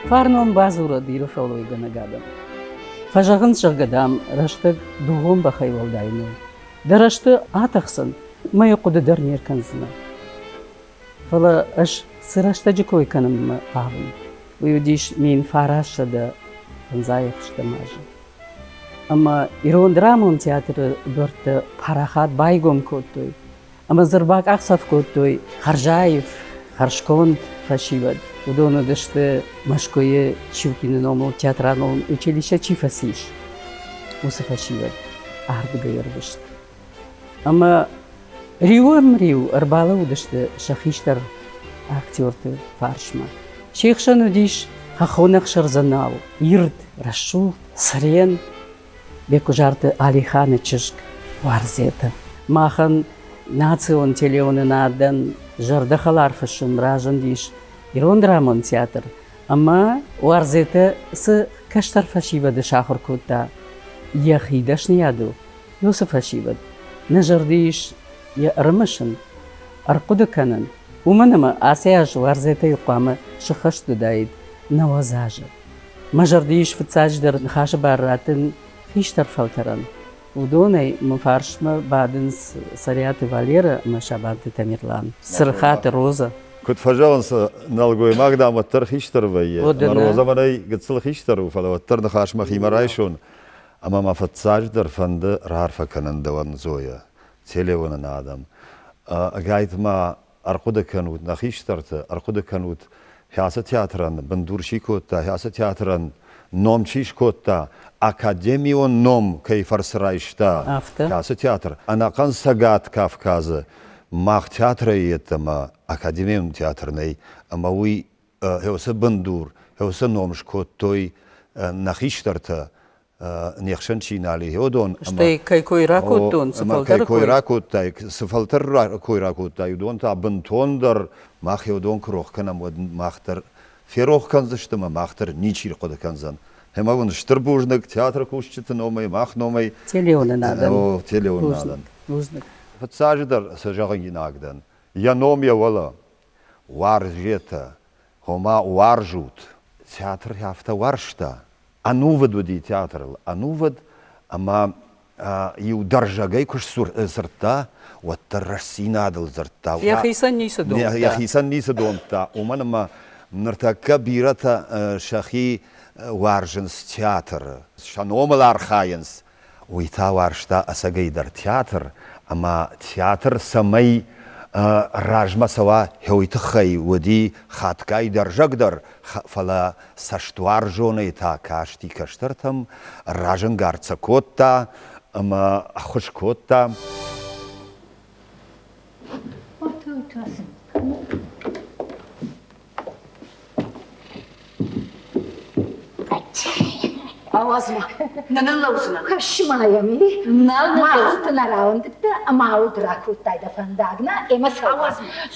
Фарнон бадзурӕд Иры фӕллойгӕнӕг адӕм. Фӕзӕгъынц, зӕгъгӕ, дам, рӕстӕг дугъон бӕхӕй уӕлдай нӕу. Дӕ рӕзты атӕхдзӕн, мӕ йӕ хъуыды дӕр не ркӕндзынӕ. Фӕлӕ ӕз цы рӕстӕджы кой кӕнынмӕ хъавын, уый уыдис 1905 азы. Ӕмӕ ирон драмон театры дуӕрттӕ парахат байгом кодтой ӕмӕ дзы ӕрбакъахдзӕф кодтой хӕрзаив, хӕрзконд фӕсивӕд. Уыдон уыдысты Мӕскуыйы Щукины номыл театралон училище чи фӕцис, уыцы фӕсивӕд ардыгӕй ӕрвыст. Ӕмӕ риуӕмриу ӕрбалӕууыдысты сӕ хистӕр актерты фарсмӕ. Се хсӕн уыдис хӕххон ӕхсӕрдзӕнау, ирд, рӕсугъд, сӕрӕн Беккуызарты Алиханы чызг Уарзетӕ. Махӕн национ телеуынынадӕн зӕрдӕхӕлар фысым разындис ирон драмон театр ӕмӕ Уарзетӕ цы кӕстӕр фӕсивӕды сахуыр кодта йӕхи дӕсныйадыл, уыцы фӕсивӕд нӕ зӕрды ис йӕ ӕрымысын, ӕрхъуыды кӕнын, уымӕн ӕмӕ ацы аз Уарзетӕйы хъуамӕ сыххӕст уыдаид 90 азы. Мӕ зӕрды ис фыццаджыдӕр ныхасы бар раттын хистӕр фӕлтӕрӕн. Уыдонӕй мӕ фарсмӕ бадынц Цӕриаты Валерӕ ӕмӕ Сабанты Тамерлан, Цырхаты Роза. Куыд фӕзӕгъынц, нӕлгоймаг, дам, уӕддӕр хистӕр вӕййы. Ӕмӕ Роза мӕнӕй гыццыл хистӕр у, фӕлӕ уӕддӕр ныхас мӕхимӕ райсон. Ӕмӕ мӕ фыццаджыдӕр фӕнды раарфӕ кӕнын дӕуӕн, Зоя, телеуынӕн адӕм. Ӕгайтма ӕрхъуыды кӕнут нӕ хистӕрты, ӕрхъуыды кӕнут, ацы театрӕн бындур чи кодта, ацы театрӕн ном чи скодта, академион ном кӕй фӕрцы райста, ацы театр. Ӕнӕхъӕн Цӕгат Кавказы мах театрӕй йеддӕмӕ академион театр нӕй, ӕмӕ уый уыцы бындур, уыцы ном скодтой нӕ хистӕртӕ, не хсӕн чи нал и, уыдон. Стӕй кӕй кой ракодтон, цы фӕлтӕры кой ракодтай, цы фӕлтӕр кой ракодтай, уыдон та бынтондӕр мах уыдон куы рох кӕнӕм, уӕд мах дӕр ферох кӕндзысты ӕмӕ мах дӕр ничи рхъуыды кӕндзӕн. Ӕмӕ уын стыр бузныг театры кусджыты номӕй, мах номӕй. Телеуынынадӕн. О, телеуынынадӕн. Бузныг. Фыццаджыдӕр цы зӕгъинаг дӕн, йӕ ном йӕ уӕлӕ, уарзетӕ, ома уарзут. Театр афтӕ уарзта, ӕнувыд уыди театрыл, ӕнувыд ӕмӕ иу дӕрзӕгӕй куы сдзырдта, уӕддӕр рӕстдзинадыл дзырдта. Йӕхицӕн ницы домдта. Йӕхицӕн ницы домдта, уымӕн ӕмӕ ныртӕккӕ бирӕтӕ сӕхи уарзынц театры, сӕ номыл архайынц. Уый та уарзта ӕцӕгӕйдӕр театр, ӕмӕ театр цӕмӕй размӕ цӕуа, уый тыххӕй уыди хатгай дӕрзӕгдӕр, фӕлӕ цӕстуарзонӕй та касти кӕстӕртӕм, разӕнгард сӕ кодта ӕмӕ ӕххуыс кодта. Ауадз ма, нӕ ныллӕудзынӕн. Хӕсс ма йӕм, и? Нал Махты нӕ рауындыдтӕ ӕмӕ ауд ракодтай дӕ фӕндаг, нӕ? Ӕмӕ цӕугӕ.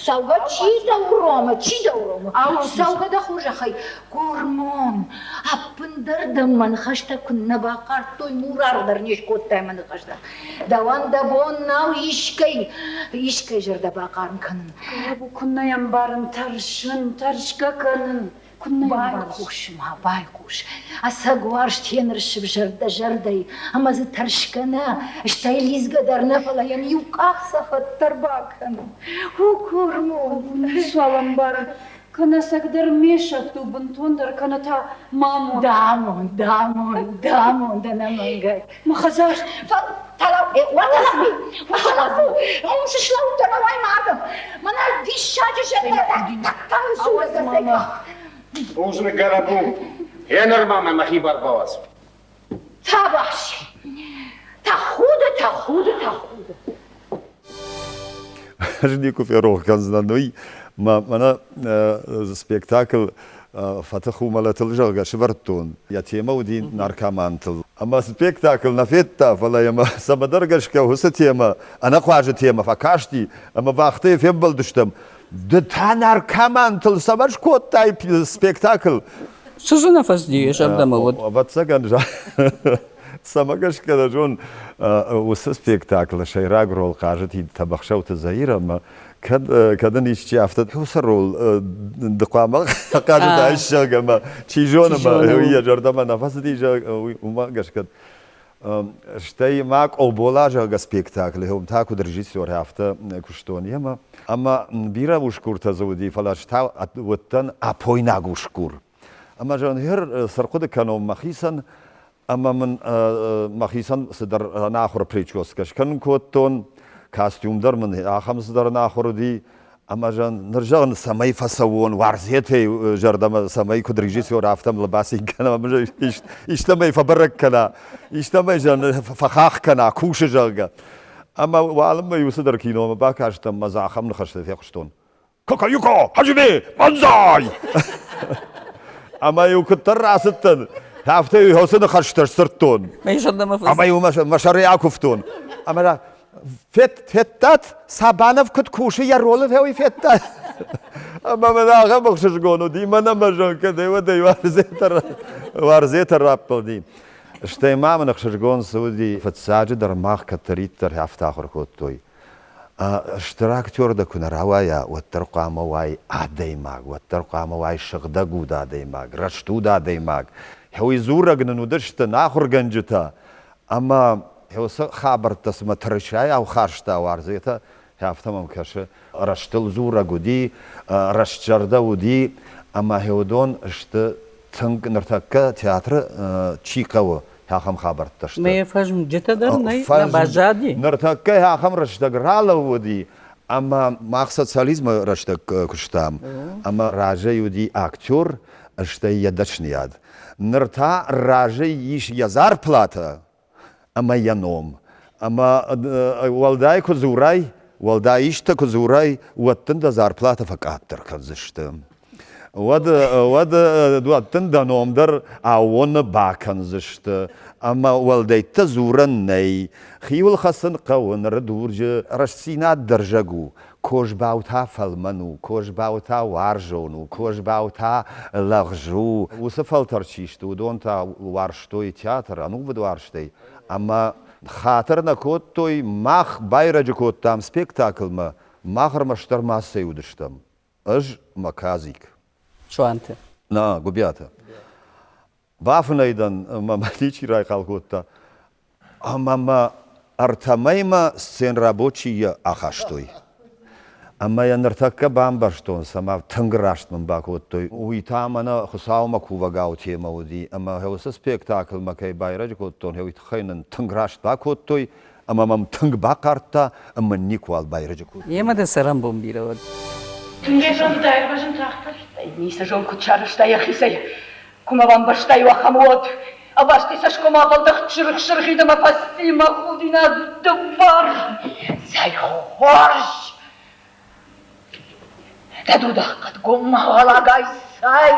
Цӕугӕ, чи дӕ уромы, чи дӕ уромы? Цӕугӕ дӕ хорзӕхӕй, гормон, ӕппындӕр дӕм мӕ ныхӕстӕ куыннӕ бахъардтой, мур аргъ дӕр не скодтай мӕ ныхӕстӕ. Дӕуӕн дӕ бон нӕу искӕй, искӕй зӕрдӕ бахъарм кӕнын. Куыннӕ йӕ ӕмбарын, тӕрсын, тӕрсгӕ кӕнын. Куыннӕ йӕ ӕмбарыс? Байхъус ма, байхъус. Ӕцӕг уарзт еныр сывзӕрд дӕ зӕрдӕйы, ӕмӕ дзы тӕрсгӕ нӕ, стӕй лидзгӕ дӕр нӕ, фӕлӕ йӕм иу къахдзӕф дӕр бакӕн. У кормон. Ницуал ӕмбарын. Кӕнӕ ӕцӕгдӕр ме сӕфт у бынтондӕр, кӕнӕ та мӕ амонд. Дӕ амонд, дӕ амонд, дӕ амонд ӕнӕмӕнгӕй. Мӕ хӕдзар. Бузныг, Гӕлӕбу. Гъеныр ма мӕ мӕхи бар бауадз. Табахси! Тӕхуды, тӕхуды, тӕхуды! Ӕз никуы ферох кӕндзынӕн уый, мӕнӕ спектакль Фӕтых у мӕлӕтыл, зӕгъгӕ, сывӕрдтон. Йӕ темӕ уыди наркомантыл. Ӕмӕ спектакль нӕ федта, фӕлӕ йӕм цӕмӕдӕр гӕсгӕ уыцы темӕ, ӕнӕхъуаджы темӕ фӕкасти, ӕмӕ вахтӕйы фембӕлдыстӕм. Ды та наркомантыл цӕмӕн скодтай спектакль? Цы дзы нӕ фӕцыди йӕ зӕрдӕмӕ уӕд? Ӕвӕццӕгӕн, цӕмӕ гӕсгӕ нӕ зон, уыцы спектаклы сӕйраг роль хъазыди Тӕбӕхсӕуты Заирӕ ӕмӕ Кӕд, кӕд ын исчи афтӕ уыцы рол ды хъуамӕ хъазыдаис, зӕгъгӕ, ӕмӕ чи зоны, уый йӕ зӕрдӕмӕ нӕ фӕцыди, уымӕ гӕсгӕ. Стӕй ма Къобола, зӕгъгӕ, спектаклы, уым та куыд режиссер, афтӕ куыстон йемӕ. Ӕмӕ бирӕ усгуртӕ дзы уыди, фӕлӕ ӕз та уыдтӕн апойнаг усгур. Ӕмӕ зӕгъын, гъер цы рхъуыды кӕнон мӕхицӕн, ӕмӕ мын мӕхицӕн цыдӕр ӕнахуыр прическӕ скӕнын кодтон, костюм дӕр мын ахӕм цыдӕр ӕнахуыр уыди. Ӕмӕ зӕгъын, ныр зӕгъын, цӕмӕй фӕцӕуон Уарзетӕй зӕрдӕмӕ, цӕмӕй куыд режиссер, афтӕ мыл бацин кӕна, истӕмӕй фӕбӕрӕг кӕна, истӕмӕй зӕгъын, фӕхахх кӕна, кусы, зӕгъгӕ. Ӕмӕ уалынмӕ иу цыдӕр киномӕ бакастӕн ӕмӕ дзы ахӕм ныхӕстӕ фехъуыстон. Кокоюко, Хаджиме, банзай! Ӕмӕ-иу куыддӕр рацыдтӕн, афтӕ-иу уыцы ныхӕстӕ сдзырдтон. Ӕмӕ-иу мӕ сӕрӕй акуывтон. Ӕмӕ федтат, Сабанов куыд кусы йӕ ролы, уый федтат? Ӕмӕ мын ахӕм ӕхсызгон уыди, мӕн ӕмӕ зӕгъгӕ, уӕдӕй Уарзетӕ раппӕлди. Стӕй ма мын ӕхсызгон цы уыди, фыццаджыдӕр мах кӕддӕриддӕр афтӕ ахуыр кодтой. Стыр актер дӕ куы нӕ рауайа, уӕддӕр хъуамӕ уай адӕймаг, уӕддӕр хъуамӕ уай сыгъдӕгуд адӕймаг, рӕстуд адӕймаг. Уый дзурӕг нын уыдысты нӕ ахуыргӕнджытӕ, ӕмӕ уыцы хабӕрттӕ цыма тырысайау хаста Уарзетӕ, афтӕ мӕм кӕсы. Рӕстыл дзурӕг уыди, рӕстзӕрдӕ уыди, ӕмӕ уыдон сты тынг ныртӕккӕ театры чи хъӕуы, ахӕм хабӕрттӕ сты. Мӕ фӕзмджытӕ дӕр нӕй, нӕ баззади. Ныртӕккӕ ахӕм рӕстӕг ралӕууыди, ӕмӕ мах социализмы рӕстӕг куыстам, ӕмӕ разӕй уыди актер, стӕй йӕ дӕсныйад. Ныр та разӕй ис йӕ зарплатӕ ӕмӕ йӕ ном. Ӕмӕ уӕлдай куы дзурай, уӕлдай исты куы дзурай, уӕд дын дӕ зарплатӕ фӕкъаддӕр кӕндзысты. Уӕд, уӕд, уӕд дын дӕ ном дӕр аууоны бакӕндзысты. Ӕмӕ уӕлдӕйттӕ дзурӕн нӕй. Хиуыл хӕцын хъӕуы ныры дурджы рӕстдзинад дӕрзӕг у. Козбау та фӕлмӕн у, козбау та уарзон у, козбау та лӕгъз у. Уыцы фӕлтӕр чи сты, уыдон та уарзтой театр ӕнувыд уарзтӕй ӕмӕ хатыр нӕ кодтой, мах байрӕджы кодтам спектаклмӕ, мах ӕрмӕстдӕр массӕй уыдыстӕм. Ӕз мӕ Казик. Суанты. На, Гуыбиаты. Бафынӕй дӕн, ӕмӕ мӕ ничи райхъал кодта. Ӕмӕ мӕ ӕртӕ мӕймӕ сценрабочийы ахастой. Ӕмӕ йӕ ныртӕккӕ бамбӕрстон, цӕмӕ тынг раст мын бакодтой. Уый та мӕнӕ Хуыцаумӕ кувӕгау темӕ уыди, ӕмӕ уыцы спектаклмӕ кӕй байрӕджы кодтон, уый тыххӕй нын тынг раст бакодтой, ӕмӕ мӕм тынг бахъардта, ӕмӕ никуал байрӕджы кодтой. Йемӕ дӕ цӕрӕнбон бирӕ уӕд. Тынг йӕ зонд аирвӕзын тагъддӕр. Ницы зон куыд сарӕзта йӕхицӕй. Куы мӕ бамбӕрстай, ахӕм уӕд. Ӕвасти цӕсгом афӕлдӕхт сырх-сырхид ӕмӕ фӕци мӕ худинаг дывӕр. Цӕй хорз! Дӕ дудах хъӕдгоммӕ уӕлагӕй цӕй,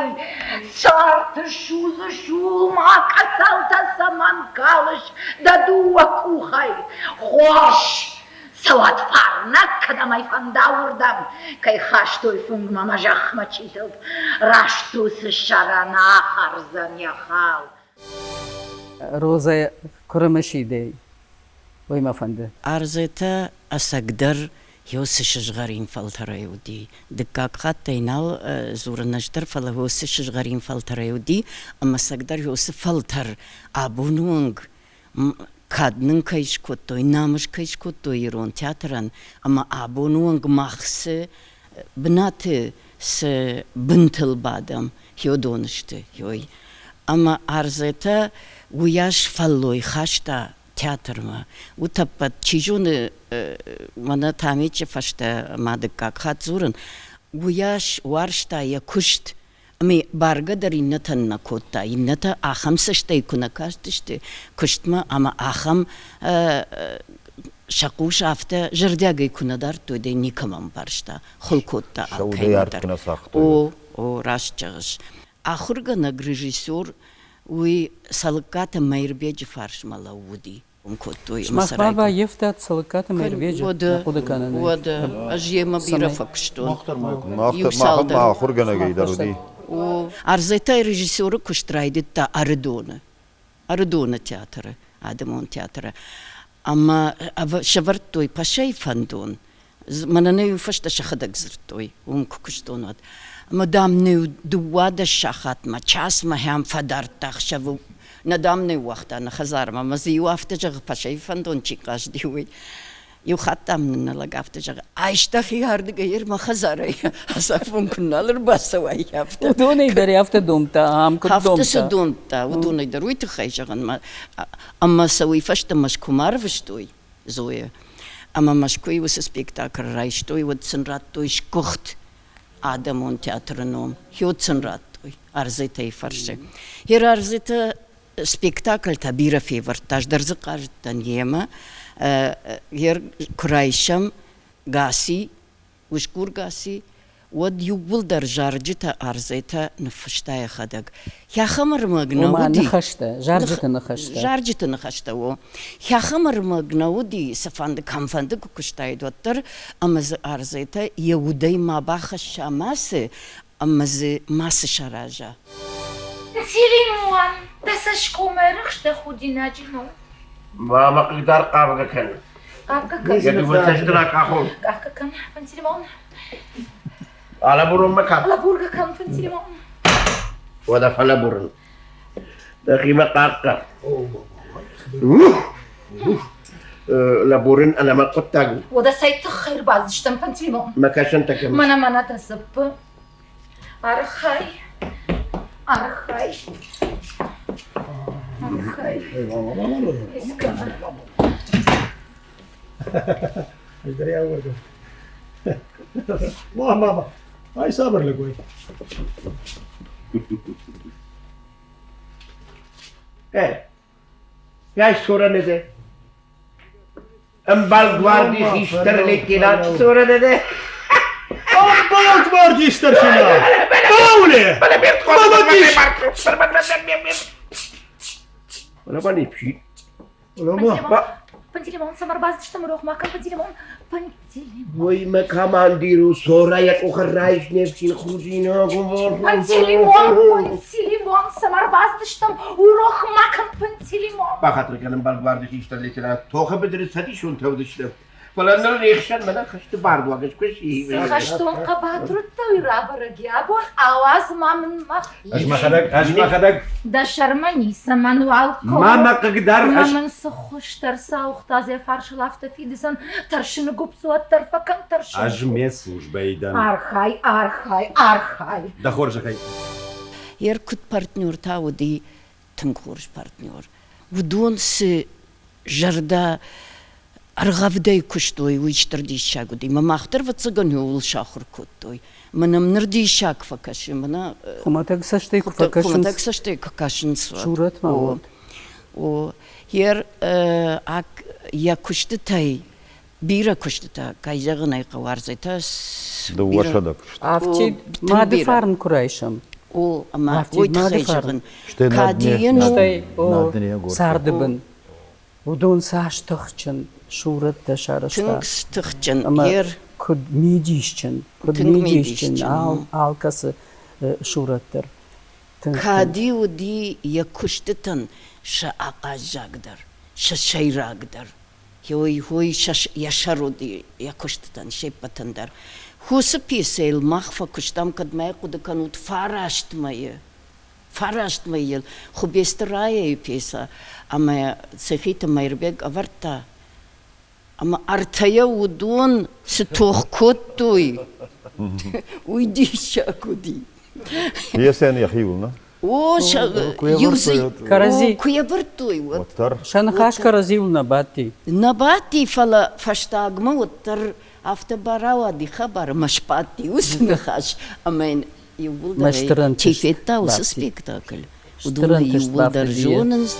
царты судзы сулмӕ къӕцӕлтӕ цӕмӕн калыс дӕ дыууӕ къухӕй? Хорз! Цӕуӕд фарнӕг, кӕдӕм ӕй фӕнда, уырдӕм, кӕй хастой фынгмӕ мӕ зӕхмӕ чи зылд, раст уыцы сӕрӕн ахӕрдзӕн йӕ хал. Розӕ куырымысидӕй, уый мӕ фӕнды. Арзетӕ ӕцӕгдӕр уыцы сызгъӕрин фӕлтӕрӕй уыди. Дыккаг хатт ӕй нал дзурын ӕз дӕр, фӕлӕ уыцы сызгъӕрин фӕлтӕрӕй уыди, ӕмӕ ӕцӕгдӕр уыцы фӕлтӕр абоны онг кад нын кӕй скодтой, намыс кӕй скодтой ирон театрӕн, ӕмӕ абоны онг мах цы бынаты цы бынтыл бадӕм, уыдон сты. Ой. Ӕмӕ Арзетӕ уыйас фӕллой хаста театрмӕ. Утӕппӕт, чи зоны, мӕнӕ Тамечы фӕстӕ ма дыккаг хатт дзурын, уыйас уарзта йӕ куыст, ӕмӕ бӕргӕ дӕр иннӕтӕн нӕ кодта. Иннӕтӕ ахӕм цӕстӕй куы нӕ кастысты куыстмӕ ӕмӕ ахӕм сӕ хъус афтӕ зӕрдиагӕй куы нӕ дардтой, дӕ никӕмӕ ӕмбӕрста, хуыл кодта алкӕимӕ дӕр. О, о, раст зӕгъыс. Ахуыргӕнӕг режиссер уый Цӕлыккаты Мӕирбеджы фарсмӕ лӕууыди. Уым кодтой. Сымах ма баййӕфтат Цӕлыккаты Мӕирбеджы? Хъуыды кӕнын. Уӕдӕ, ӕз йемӕ бирӕ фӕкуыстон. Иу цалдӕр. Ахуыргӕнӕгӕй дӕр уыди. О, Арзетӕй режиссеры куыст райдыдта Ӕрыдоны. Ӕрыдоны театры, адӕмон театры. Ӕмӕ сӕвӕрдтой Пашайы фӕндон. Мӕнӕ нӕ иу фӕстӕ сӕхӕдӕг дзырдтой, уым куы куыстон, уӕд. Ӕмӕ, дам, нӕ 12 сахатмӕ, часмӕ хӕм фӕдардта ӕхсӕвы. Нӕ, дам, нӕ уагъта нӕ хӕдзармӕ. Ӕмӕ дзы иу афтӕ зӕгъы, Пашайы фӕндон чи хъазыди, уый. Иу хатт, дам, нын нӕ лӕг афтӕ зӕгъы, айс дӕхи ардыгӕй ӕрмӕ хӕдзарӕй, ацафон куы нал ӕрбацӕуай, афтӕ. Уыдонӕй дӕр афтӕ домдта, ам куыд домдта. Афтӕ цы домдта, уыдонӕй дӕр уый тыххӕй зӕгъын ӕмӕ сӕ уый фӕстӕ Мӕскуымӕ арвыстой. Зоя. Ӕмӕ Мӕскуыйы уыцы спектакль райстой, уӕд сын радтой сгуыхт адӕмон театры ном. Хёд сын радтой Арзетӕйы фӕрцы. Йе Арзетӕ спектакльтӕ бирӕ февӕрдта, ӕз дӕр дзы хъазыдтӕн йемӕ. Йе куы райсӕм Гаси усгур Гаси, уӕд иууылдӕр зарджытӕ ӕрдзӕйтӕ ныффыста йӕхӕдӕг. Ахӕм ӕрмӕг нӕ уыди. Ныхӕстӕ, зарджыты ныхӕстӕ. Зарджыты ныхӕстӕ, о. Ахӕм ӕрмӕг нӕ уыди, цыфӕнды кӕмфӕнды куы куыстаид, уӕддӕр, ӕмӕ дзы ӕрдзӕйтӕ йӕ удӕй ма бахӕсса мацы, ӕмӕ дзы мацы сараза. Селимуан, дӕ цӕсгом ӕрыхст дӕ худинаджы ном. Ма мӕ хъыгдар хъавгӕ кӕн. Къахгӕ кӕн. Йӕ дыууӕ цӕсты ракъахон. Къахгӕ кӕн, Пантелеймон. Алӕбурон мӕ кӕн. Лӕбургӕ кӕн, Пантелеймон. Уӕдӕ фӕлӕбурын. Дӕхимӕ хъахъхъӕ. Лӕбурын ӕнӕмӕ хъуыддаг у. Уӕдӕ цӕй тыххӕй ӕрбацыдыстӕм, Пантелеймон? Мӕ кӕсӕнтӕ кӕм? Мӕнӕ мӕнӕ дӕ дзыппы. Архай, архай, архай. Мама, ай цавӕр лӕг уай? Эй, я сурӕнеде. Ӕмбал гвардийы хистӕр лейтенант сурӕнеде. Ӕмбал гвардийы старшина! Пауле! Молодец! Пантелеймон, цӕмӕ рох ма кӕн, Пантелеймон, Пантелеймон. Уый мӕ командир у, Сора йӕ къухы райс не фсин худинаг. Пантелеймон, Пантелеймон, цӕмӕ ӕрбацыдыстӕм, урох ма кӕн, Пантелеймон. Бахатыр кӕн, ӕмбал гвардийы хистӕр лейтенант, тохы быдыры цӕдисонтӕ уыдысты. Фӕлӕ ныр не хсӕн мӕнӕ хӕсты бардуаг скуыси. Хӕстон хъӕбатыр уыдтӕ, уый рабӕрӕг и абон, ауадз ма мын мӕхи. Ӕз мӕхӕдӕг, ӕз мӕхӕдӕг. Дӕ сӕрмӕ ницӕмӕн уал Ма мӕ хъыгдар. Ӕмӕ мын цы хуыздӕр сауыгъта дӕ фарсыл афтӕ фидыцӕн, тӕрсыны гуыпп уӕддӕр фӕкӕн тӕрсын. Ӕз ме службӕйы дӕн. Архай, архай, архай. Дӕ хорзӕхӕй. Йе ркуыд партнер та уыди тынг хорз партнер. Уыдон цы зӕрдӕ ӕргъӕвдӕй куыстой, уый стыр диссаг уыди. Мӕ мах дӕр, ӕвӕццӕгӕн, ууыл сахуыр кодтой. Мӕнӕ ныр диссаг фӕкӕсы, мӕнӕ Хуымӕтӕг цӕстӕй куы фӕкӕсынц. Хуымӕтӕг цӕстӕй куы кӕсынц. Сурӕтмӕ уӕд. О, йе йӕ куыстытӕй бирӕ куыстытӕ, кӕй зӕгъын ӕй хъӕуы, ӕрдзӕйтӕ 200 куысты. Афтид мады фарн куы райсӕм. О, ӕмӕ уый тыххӕй зӕгъын. Кадийӕн Стӕй царды бын. Уыдон цас тыхджын сурӕттӕ сарӕзта. Тынг тыхджын. Ӕмӕ куыд мидисджын, куыд мидисджын алкӕцы сурӕт дӕр. Кади уыди йӕ куыстытӕн сӕ ахъаззагдӕр, сӕ сӕйрагдӕр. Уый йӕ сӕр уыди йӕ куыстытӕн се ппӕтӕн дӕр. Уыцы пьесӕйыл мах фӕкуыстам, кӕд ма йӕ хъуыды кӕнут, фараст мӕйы. Фараст мӕйы Хуыбецты Райӕйы пьесӕ ӕмӕ Цехиты Мӕирбег ӕвӕрдта. Ӕмӕ ӕртӕйӕ уыдон цы тох кодтой, уый диссаг уыди. Пьесӕйӕн йӕхиуыл, нӕ? О, иу дзы куы йӕ вӕрдтой, уӕд. Сӕ ныхас кӕрӕдзиуыл нӕ бадти. Нӕ бадти, фӕлӕ фӕстагмӕ уӕддӕр афтӕ барауади хабар ӕмӕ сбадти уыцы ныхас ӕмӕ йын иууылдӕр чи федта уыцы спектакль, уыдон иууылдӕр зонынц.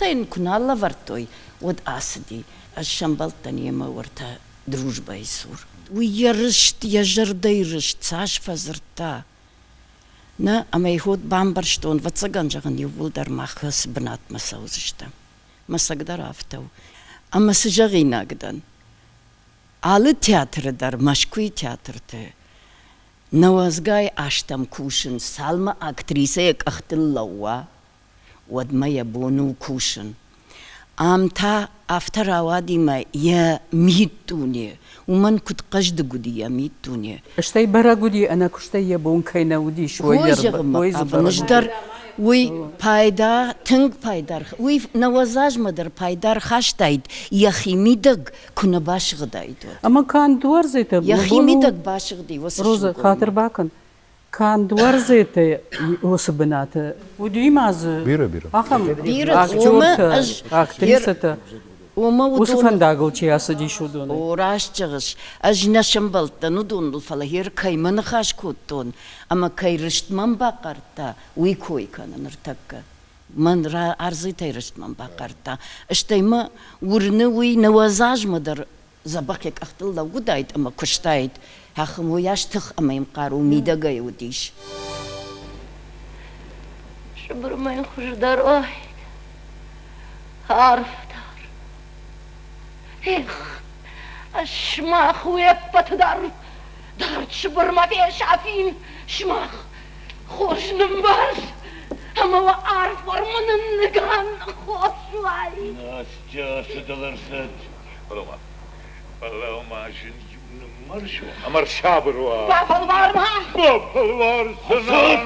Ныхӕстӕ йын куы нал лӕвӕрдтой, уӕд ацыди. Ӕз сӕмбӕлдтӕн йемӕ уӕртӕ Дружбӕйы цур. Уый йӕ рыст, йӕ зӕрдӕйы рыст цас фӕдзырдта. Нӕ, ӕмӕ йӕ хот бамбӕрстон, ӕвӕццӕгӕн, зӕгъын, иууылдӕр мах ацы бынатмӕ цӕудзыстӕм. Мӕ цӕг дӕр афтӕ у. Ӕмӕ цы зӕгъинаг дӕн? Алы театры дӕр, Мӕскуыйы театрты нӕуӕдзгай азтӕм кусын, цалынмӕ актрисӕ йӕ къӕхтыл лӕууа, уӕдмӕ йӕ бон у кусын. Ам та афтӕ рауади мӕ йӕ миддуне, уымӕн куыд хъӕздыг уыди йӕ миддуне. Стӕй бӕрӕг уыди, ӕнӕкуыстӕй йӕ бон кӕй нӕ уыдис, уый дӕр. Уый пайда, тынг пайда, уый 90 азмӕ дӕр пайда ӕрхастаид, йӕхи мидӕг куы нӕ басыгъдаид, уӕд. Ӕмӕ канд уарзетӕ Йӕхи мидӕг басыгъди уыцы Роза, хатыр бакӕн. Канд Уарзеты уыцы бынаты уыди ма дзы Бирӕ-бирӕ. ахӕм актертӕ, актрисӕтӕ, уыцы фӕндагыл чи ацыдис, уыдон. О, раст зӕгъыс. Ӕз нӕ сӕмбӕлдтӕн уыдоныл, фӕлӕ гъер кӕимӕ ныхас кодтон ӕмӕ кӕй рыст мӕм бахъардта, уый кой кӕны ныртӕккӕ. Мӕн ӕрдзытӕй рыст мӕм бахъардта. Стӕй мӕ уырны, уый 90 азмӕ дӕр дзӕбӕх йӕ къӕхтыл лӕууыдаид ӕмӕ куыстаид, ахӕм уыйас тых ӕмӕ йын хъару мидӕгӕй уыдис. Сыбырмӕ йын хуыздӕр уаид, арфдӕр. Эх, ӕз сымах уе ппӕты дӕр дард Сыбырмӕ фесафин, сымах хорз нымбарс ӕмӕ уӕ арф уӕрмы нынныгӕн хорз уаид. Настя, цы дыл ӕрцыд? Фӕлӕуу-ма, фӕлӕуу-ма, зын иу ныммӕрзон ӕмӕ рсабыр уа. Бафӕлвар-ма! Бафӕлвардзынӕн!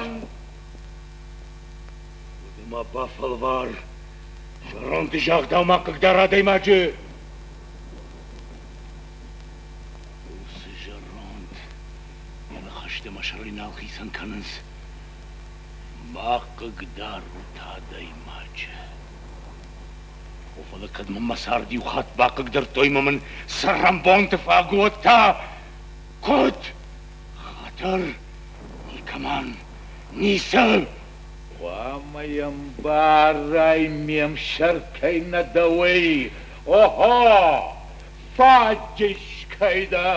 Уӕдӕ-ма бафӕлвар, зӕронды загъдау ма хъыгдар адӕймаджы. Уыцы зӕронд йӕ ныхӕстӕ мӕ сӕрӕй нал хицӕн кӕнынц. Ма хъыгдарут адӕймаджы. О, фӕлӕ кӕд мын мӕ цард иу хатт бахъыгдардтой ӕмӕ мын цӕрӕнбонты фаг уӕд та куыд? Хатыр никӕмӕн ницы. Хъуамӕ йӕм барай ме мсӕр кӕй нӕ дӕ, уый. Охо! Фаджыс кӕй дӕ!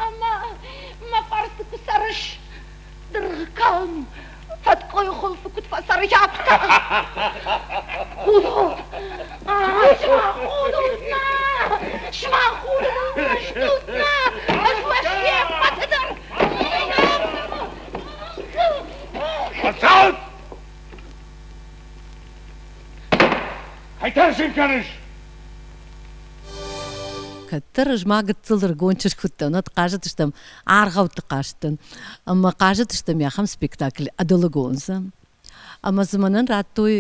Ӕмӕ мӕ фӕрцы куы цӕрыс, дыргъ калм фӕткъуыйы хуылфы куыд фӕцӕры, афтӕ. Худут! Сымах худут нӕ! Сымах худут стут нӕ! Ӕз уӕ се ппӕты дӕр Фӕцӕут! Кӕй тӕрсын кӕныс? Кӕддӕр ӕз ма гыццыл ӕрыгон чызг уыдтӕн, уӕд хъазыдыстӕм аргъӕутты хъазтӕн. Ӕмӕ хъазыдыстӕм ахӕм спектакль «Ӕдылыгонза». Ӕмӕ дзы мӕнӕн радтой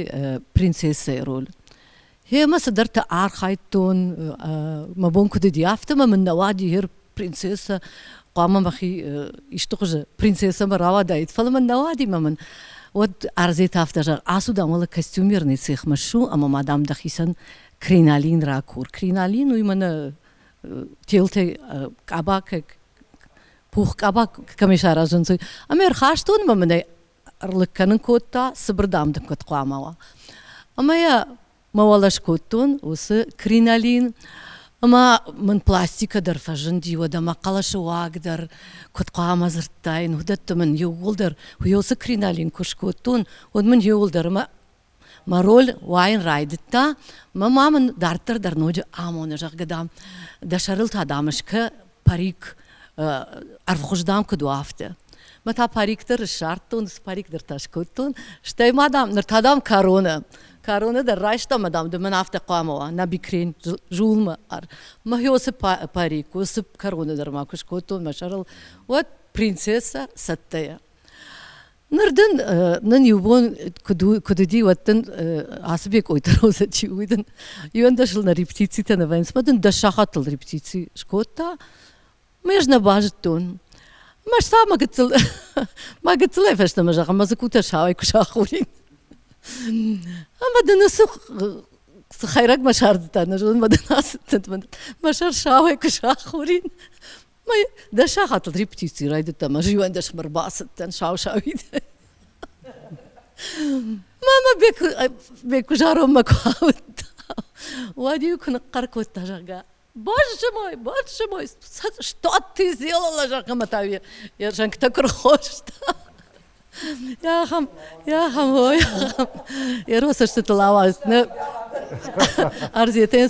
принцессӕйы роль. Гъемӕ цыдӕртӕ архайдтон, мӕ бон куыд уыди, афтӕ мӕ мын нӕ уади гъер принцессӕ хъуамӕ мӕхи исты хуызы принцессӕмӕ рауадаид, фӕлӕ мын нӕ уади мӕ мын уӕд Арзет афтӕ зӕгъ, ацу, дам, уӕлӕ костюмерный цехмӕ ссу ӕмӕ ма, дам, дӕхицӕн кринолин ракур. Кринолин уый мӕнӕ телтӕй къаба пух къаба кӕм саразынц, ӕмӕ ӕрхастон ӕмӕ мын ӕй ӕрлыг кӕнын кодта, цыбыр дам дын куыд хъуамӕ уа. Ӕмӕ йӕ мӕ уӕлӕ скодтон уыцы кринолин, ӕмӕ мын пластикӕ дӕр фӕзынди, уӕдӕ мӕ хъӕлӕсы уаг дӕр куыд хъуамӕ дзырдтаин, уыдӕтты мын иууылдӕр уыцы кринолин куы скодтон, уӕд мын иууылдӕр мӕ мӕ роль уайын райдыдта. Мӕ ма мын дарддӕр дӕр ноджы амоны, зӕгъгӕ, дам, дӕ сӕрыл та, дам, скӕ парик, ӕрвхуыз, дам, куыд у, афтӕ. Мӕ та парик дӕр ссардтон, цы парик дӕр та скодтон. Стӕй ма, дам, ныр та, дам, корона. Корона дӕр райстам, мӕ, дам, ды мӕн афтӕ хъуамӕ уа, нӕ бикрен зулмӕ. Мӕ уыцы парик, уыцы корона дӕр ма куы скодтон мӕ сӕрыл, уӕд принцесса цӕттӕйӕ. Ныр дын нын иу бон куыд уыди, уӕд дын ацы Бекъойты Розӕ чи у, уый дын иуӕндӕсыл нӕ репетицитӕ нӕ вӕййынц, мӕ дын 10 сахатыл репетици скодта. Мӕ ӕз нӕ базыдтон. Мӕ та мӕ гыццыл мӕ гыццылӕй фӕстӕмӕ зӕгъын, мӕ дзыккутӕ сауӕй куы сахурин. Ӕмӕ дын цы цы хӕйрӕг мӕ сардыдта, нӕ зонын, мӕ дын ацыдтӕн, мӕ сӕр сауӕй куы сахурин. Мӕ дӕс сахатыл репетици райдыдта, мӕ 11-мӕ ӕрбацыдтӕн сау-сауидӕй. Мама Беккуызаронмӕ куы ауыдта, уӕд-иу куы ныхъхъӕр кодта, зӕгъгӕ, Боже мой, боже мой, что ты сделала, зӕгъгӕ, мӕ та йӕ зӕнгтӕ куы рхоста. Ахӕм, ахӕм, ой, ахӕм. Йӕ цӕстытыл ауад. Нӕ Арзетӕн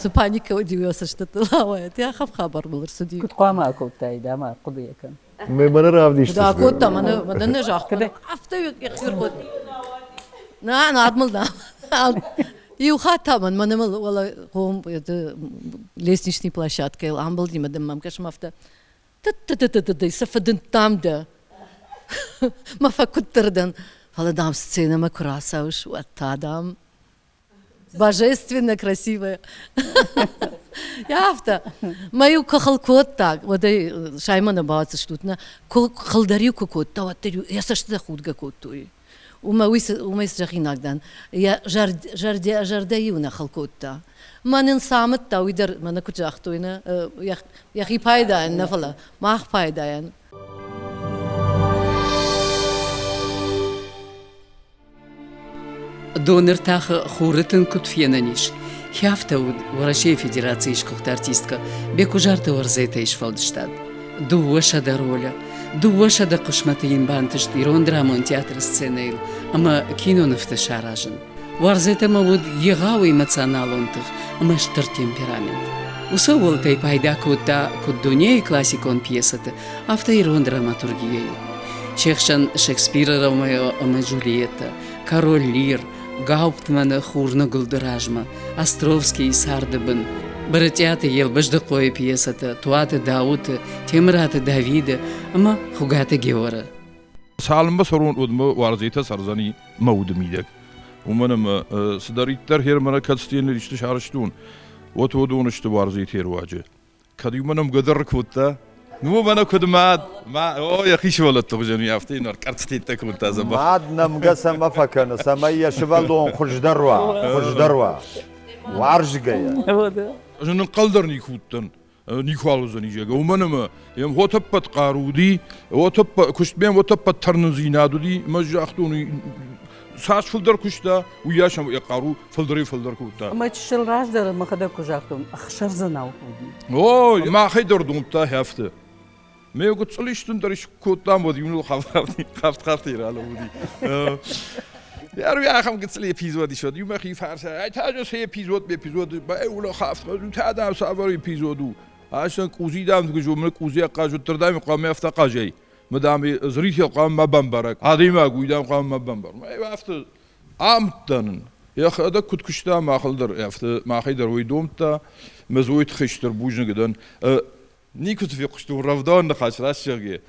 цы паникӕ уыди, йӕ цӕстытыл ауад. Ахӕм хабар мыл ӕрцыди. Куыд хъуамӕ акодтаид ӕмӕ хъуыды кӕн. Мӕнӕ равдисдзысты. Да, кодта, мӕнӕ, мӕнӕ нӕ загъта. Афтӕ йӕхи кодта. На, над мыл на. Иу хатт та мӕн мӕнӕ мыл уӕлӕ хъом лестничный площадкӕйыл амбылди мӕ дын мӕм кӕсӕм афтӕ ты-ты-ты-ты-ты сӕ фӕдындтам дӕ. Мӕ фӕкуыддӕр дӕн. Фӕлӕ, дам, сценӕмӕ куы рацӕуыс, уӕд та, дам, божественно красивая. Афтӕ. Мӕ-иу куы хыл кодта, уӕд ӕй саймӕ нӕ бауадздзыстут, нӕ? Куы хыл дӕр-иу куы кодта, уӕддӕр-иу йӕ цӕстытӕ худгӕ кодтой. Уымӕ уый уымӕй зӕгъинаг дӕн, йӕ зӕрдӕ зӕрдӕ-иу нӕ хыл кодта. Мӕн ын цы амыдта, уый дӕр мӕнӕ куыд загътой, нӕ, йӕхи пайдайӕн нӕ, фӕлӕ мах пайдайӕн. Доны ртахы хуры тын куыд фенӕн ис, афтӕ уыд Уӕрӕсейы Федерацийы сгуыхт артисткӕ Беккуызарты Уӕрзетӕйы сфӕлдыстад. 200 ролы, 200 хъысмӕты йын бантыст ирон драмон театры сценӕйыл ӕмӕ кинонывты саразын. Уарзетӕмӕ уыд егъау эмоционалон тых ӕмӕ стыр темперамент. Уыцы ӕууӕлтӕй пайда кодта куыд дунейы классикон пьесӕты, афтӕ ирон драматургийӕйы. Се хсӕн Шекспиры Ромео ӕмӕ Джульеттӕ, Король Лир, Гауптманы Хурныгуылды размӕ, Островскийы Царды бын, Брытъиаты Елбыздыхъойы пьесӕтӕ, Туаты Дауыты, Темыраты Давиды ӕмӕ Хуыгаты Георы. Цалынмӕ цӕрон, уӕдмӕ уарзетӕ цӕрдзӕни мӕ уды мидӕг. Уымӕн ӕмӕ цыдӕриддӕр хермӕнӕ кӕд стены исты сарӕзтон, уӕд уыдон сты уарзеты руаджы. Кӕд-иу мӕ нӕмгӕ дӕр кодта, ну мӕнӕ куыд мад, ма, о, йӕхи сывӕллӕтты хуызӕн уый афтӕ йын ӕркъӕрцытӕ кодта дзӕбӕх. Мад нӕмгӕ цӕмӕ фӕкӕны, цӕмӕй йӕ сывӕллон хуыздӕр уа, хуыздӕр уа, уарзгӕйӕ. Ӕз ын ӕнхъӕл дӕр никуы уыдтӕн, никуал уыдзӕни, зӕгъгӕ, уымӕн ӕмӕ йӕм отӕппӕт хъару уыди, отӕппӕт, куыстмӕ йӕм отӕппӕт тӕрнындзинад уыди, ӕмӕ загътон, цас фылдӕр куыста, уыйас ӕм йӕ хъару фылдӕрӕй-фылдӕр кодта. Ӕмӕ чысыл раздӕр мӕхӕдӕг куы загътон, ӕхсӕрдзӕнау уыди. О, махӕй дӕр домдта хӕфты. Ме гуыцъыл истын дӕр кодтам, уӕд иу ныл хафт-хафтӕй ралӕууыди. Ӕруи ахӕм гыццыл эпизод ис, уӕд иу мӕхи фарса, ай та цы эпизод, эпизод, баулы хафт, та дам цавӕр эпизод у? Ӕсӕн къузи дам мын къузи ахъаз уыддӕр дам хъуамӕ афтӕ хъазай. Мӕ дам зритель хъуамӕ ма бамбара. Адӕймаг уый дам хъуамӕ ма бамбара. Афтӕ амыдта нын. Йӕхӕдӕг куыд куыста, махыл дӕр афтӕ, махӕй дӕр уый домдта. Мӕ дзы уый тыххӕй стыр бузныг дӕн. Никуы дзы фехъуыстон рӕвдауӕн ныхас раст зӕгъгӕ.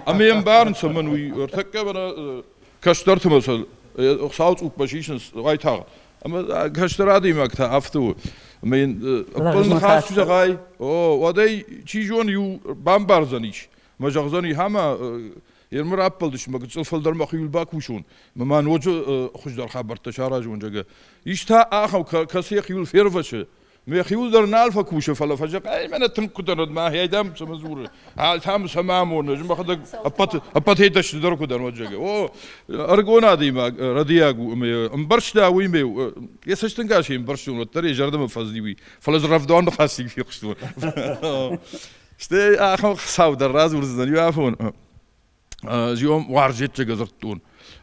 Ӕмӕ йӕ ӕмбарын, цӕмӕн уый ӕртӕккӕ мӕнӕ кӕстӕрты мӕ сӕ Хуыцауы цъуппмӕ сисынц уайтагъд. Ӕмӕ кӕстӕр адӕймаг та афтӕ у. Ӕмӕ йын ӕппын ныхас куы зӕгъай, о, уӕд ӕй чи зоны иу бамбардзӕнис. Мӕ зӕгъдзӕни, ӕмӕ Ермы раппӕлдысты, мӕ гыццыл фылдӕр мӕхиуыл бакусон, мӕ ма ноджы хуыздӕр хабӕрттӕ саразон, зӕгъгӕ. Ис та ахӕм, кӕцы йӕхиуыл фервӕсы, Мӕхиуыл дӕр нал фӕкусы, фӕлӕ фӕзӕгъы, ай мӕнӕ тынг куыд ӕрӕд, мӕхи дӕм цӕмӕ дзуры, алтам цӕмӕ амоны, ӕз мӕхӕдӕг ӕппӕтӕй дӕсныдӕр куы дӕн, уӕд зӕгъы. О, ӕрыгон адӕймаг рӕдийаг у ӕмӕ ӕмбӕрста уый мӕ йӕ цӕстӕнгасӕй ӕмбӕрстон, уӕддӕр йӕ зӕрдӕмӕ фӕзыди уый, фӕлӕ дзы рӕвдауӕн ныхас фехъуыстон. Стӕй ахӕм хицау дӕр радзурдзынӕн иу афон. Зион уарзетджеге дзырдтон.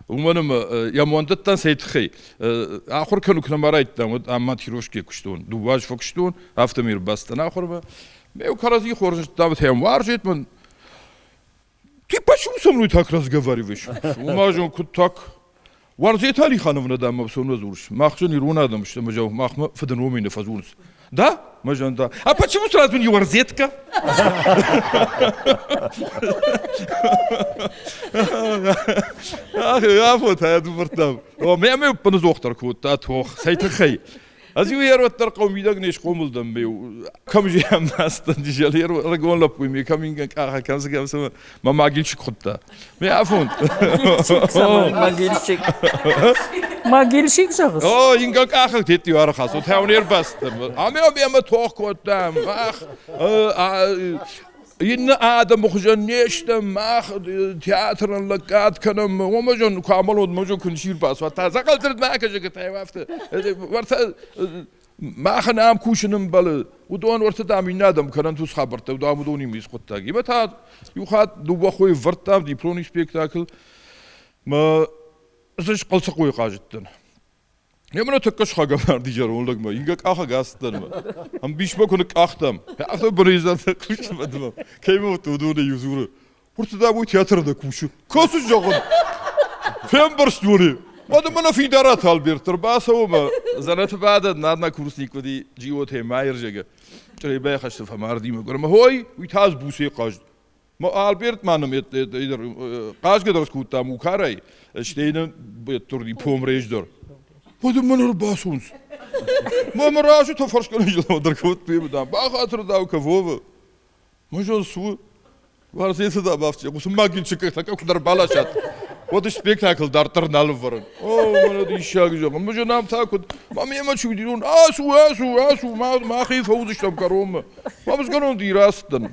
Уымӕн ӕмӕ йӕм уӕндыдтӕн цӕй тыххӕй. Ахуыр кӕнын куы нӕма райдыдтам, уӕд ам монтировкӕйы куыстон. Дыууӕ азы фӕкуыстон, афтӕмӕй ӕрбацыдтӕн ахуырмӕ. Ме кӕрӕдзи хорз зыдтам, йӕм уарзет мын. Ты почему со мной так разговариваешь? Уымӕ зон, куыд так? Уарзет Алихановна дӕм ӕфсонмӕ дзурыс. Мах зын ирон адӕм сты, ӕмӕ зӕгъ, махмӕ фыдыномӕй нӕ фӕдзурынц. Да? Мӕ зӕгъын, да. А почему сразу не Уарзетка? Афон та дувӕрттам. Мӕ мӕ ӕппынӕдзухдӕр кодта тох. Цӕй тыххӕй? Ӕз-иу ӕрвӕддӕр хъӕу мидӕг не схъомыл дӕн, кӕм зиан астан, ӕрыгон лӕппуй ме кӕм ингӕн къахӕ, кӕм цы кӕм цы мӕ могильщик хуыдта. Ме афон. Могильщик. Могильщик зӕгъыс? О, ингӕн къахӕг тетти арахас, тӕу не рбацыдтӕн. Ӕмӕ ӕмӕ тох кодтам. Ах, Иннӕ адӕмы хуызӕн не стӕм, мах театрӕн лӕггад кӕнӕм, уымӕ зон куы амӕлон, мӕ зон куы ничи ӕрбацуа, та дзӕгъӕлдзырд ма акӕсӕгӕтӕй афтӕ. Уӕртӕ махӕн ам кусын ӕмбӕлы, уыдон уӕртӕ дам иннӕ адӕм кӕнӕнт уыцы хабӕрттӕ, дам уыдонимӕ ис хъуыддаг. Имӕ та иу хатт дыууӕ хойы вӕрдтам дипломный спектакль, мӕ ӕз Хъылцыхъойы хъазыдтӕн. Емынӕ тӕккӕ схагӕ марди зӕронд лӕгмӕ, ингӕ къахӕг ацыдтӕн мӕ. Ӕмбисмӕ куы ныкъкъахтам, афтӕ бырызӕнтӕ кусынмӕ дымӕ. Кӕй ма уыдтӕ, уыдонӕй иу дзуры, Уырты дам уый театры нӕ кусы. Кӕцы зӕгъын? Фембӕрст уыны. Уӕдӕ мӕнӕ Фидараты Альберт ӕрбацӕуы мӕ дзӕнӕты бадӕн однокурсник уыди Джиотӕй Майырзӕгы. Чъребайы хӕсты фӕмарди мӕгуыр. Ӕмӕ хой, уый та ӕз хъазт. Альберт ма нын хъазгӕ дӕр скодта мукарӕй, стӕй нын турни помреж дӕр. Уӕд мын ӕрбацӕуынц. Мӕ мӕ разы та фӕрсгӕнӕджы дӕр кодтой, дам, бахатыр дау кого Мы же су Уарзеты да бафтиа, уыцы магинчикӕ куы ӕрбаласат, уӕд спектакль дарддӕр нал ӕвӕрын. О, мӕнӕ диссаг зӕгъын, мы же нам та куыд, ма мемӕ чи уыди, ацу, ацу, ацу, махи фӕуыдзыстӕм кӕронмӕ. Ма мызгӕнон ди рацыдтӕн.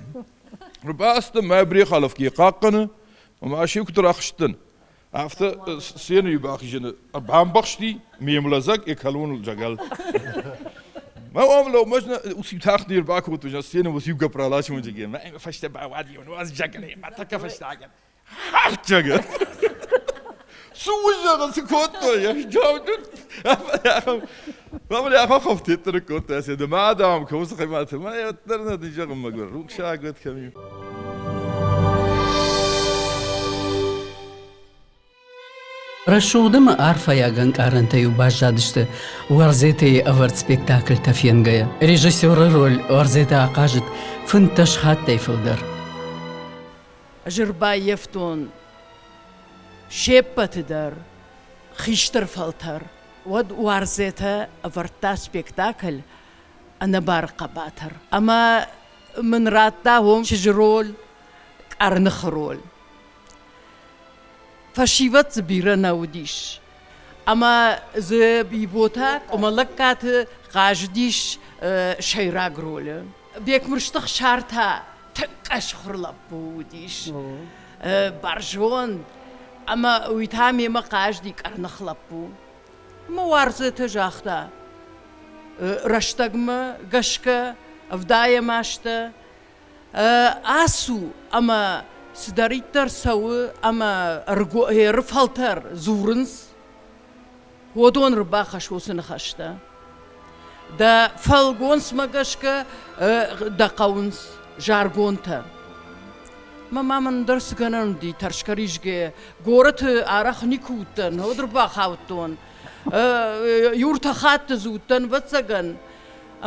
Рбацыдтӕн, мӕ Брехаловкийы хъахъхъӕны, ӕмӕ се куыд рахызтӕн, афтӕ сценӕйы бахизӕны бамбӕхсти ме млӕдзӕг эколоныл зӕгӕл. Мӕ уам лӕумӕ уыцы тахт не рбакодтой, сценӕ уыцы иу гӕпп раласӕм мӕ фӕстӕ бауади, уадз зӕгӕлӕй, мӕ тӕккӕ фӕстагӕн. Хӕрджӕгӕ! Цы уызӕгъын, цы кодтой? Мамӕ хӕфтеттӕ кодта, седа ма дам, кӕусы хъайматы, ма уӕддӕр нӕ зӕгъын мӕгуыр, рухсаг уӕд кӕм Рӕсугъд ӕмӕ арфӕйаг ӕнкъарӕнтӕ-иу баззадысты Уарзетӕйы ӕвӕрд спектакльтӕ фенгӕйӕ. Режиссеры роль Уарзетӕ ахъазыд 15 хаттӕй фылдӕр. Ӕз ӕрбаййӕфтон се ппӕты дӕр хистӕр фӕлтӕр. Уӕд Уарзетӕ ӕвӕрдта спектакль Ӕнӕбары хъӕбатыр. Ӕмӕ мын радта уым чызджы роль, къӕрныхы роль. Фӕсивӕд дзы бирӕ нӕ уыдис. Ӕмӕ дзы Бибота Къуымӕллӕгкаты хъазыдис сӕйраг ролы. Бекмырзты Хсар та тынг къӕсхуыр лӕппу уыдис, бӕрзонд, ӕмӕ уый та мемӕ хъазыди къӕрных лӕппу. Ӕмӕ Уарзетӕ загъта, рӕстӕгмӕ гӕсгӕ ӕвдайӕм азтӕ ацу ӕмӕ цыдӕриддӕр цӕуы ӕмӕ ӕрфӕлтӕр дзурынц, уыдон ӕрбахӕсс уыцы ныхӕстӕ. Дӕ фӕлгонцмӕ гӕсгӕ дӕ хъӕуынц заргонтӕ. Мӕ ма мын ӕндӕр цы гӕнӕн уыди, тӕрсгӕ-ризгӕ. Горӕты арӕх никуы уыдтӕн, уӕд ӕрбахаудтон. Иу-ӕртӕ хатты дзы уыдтӕн, ӕвӕццӕгӕн.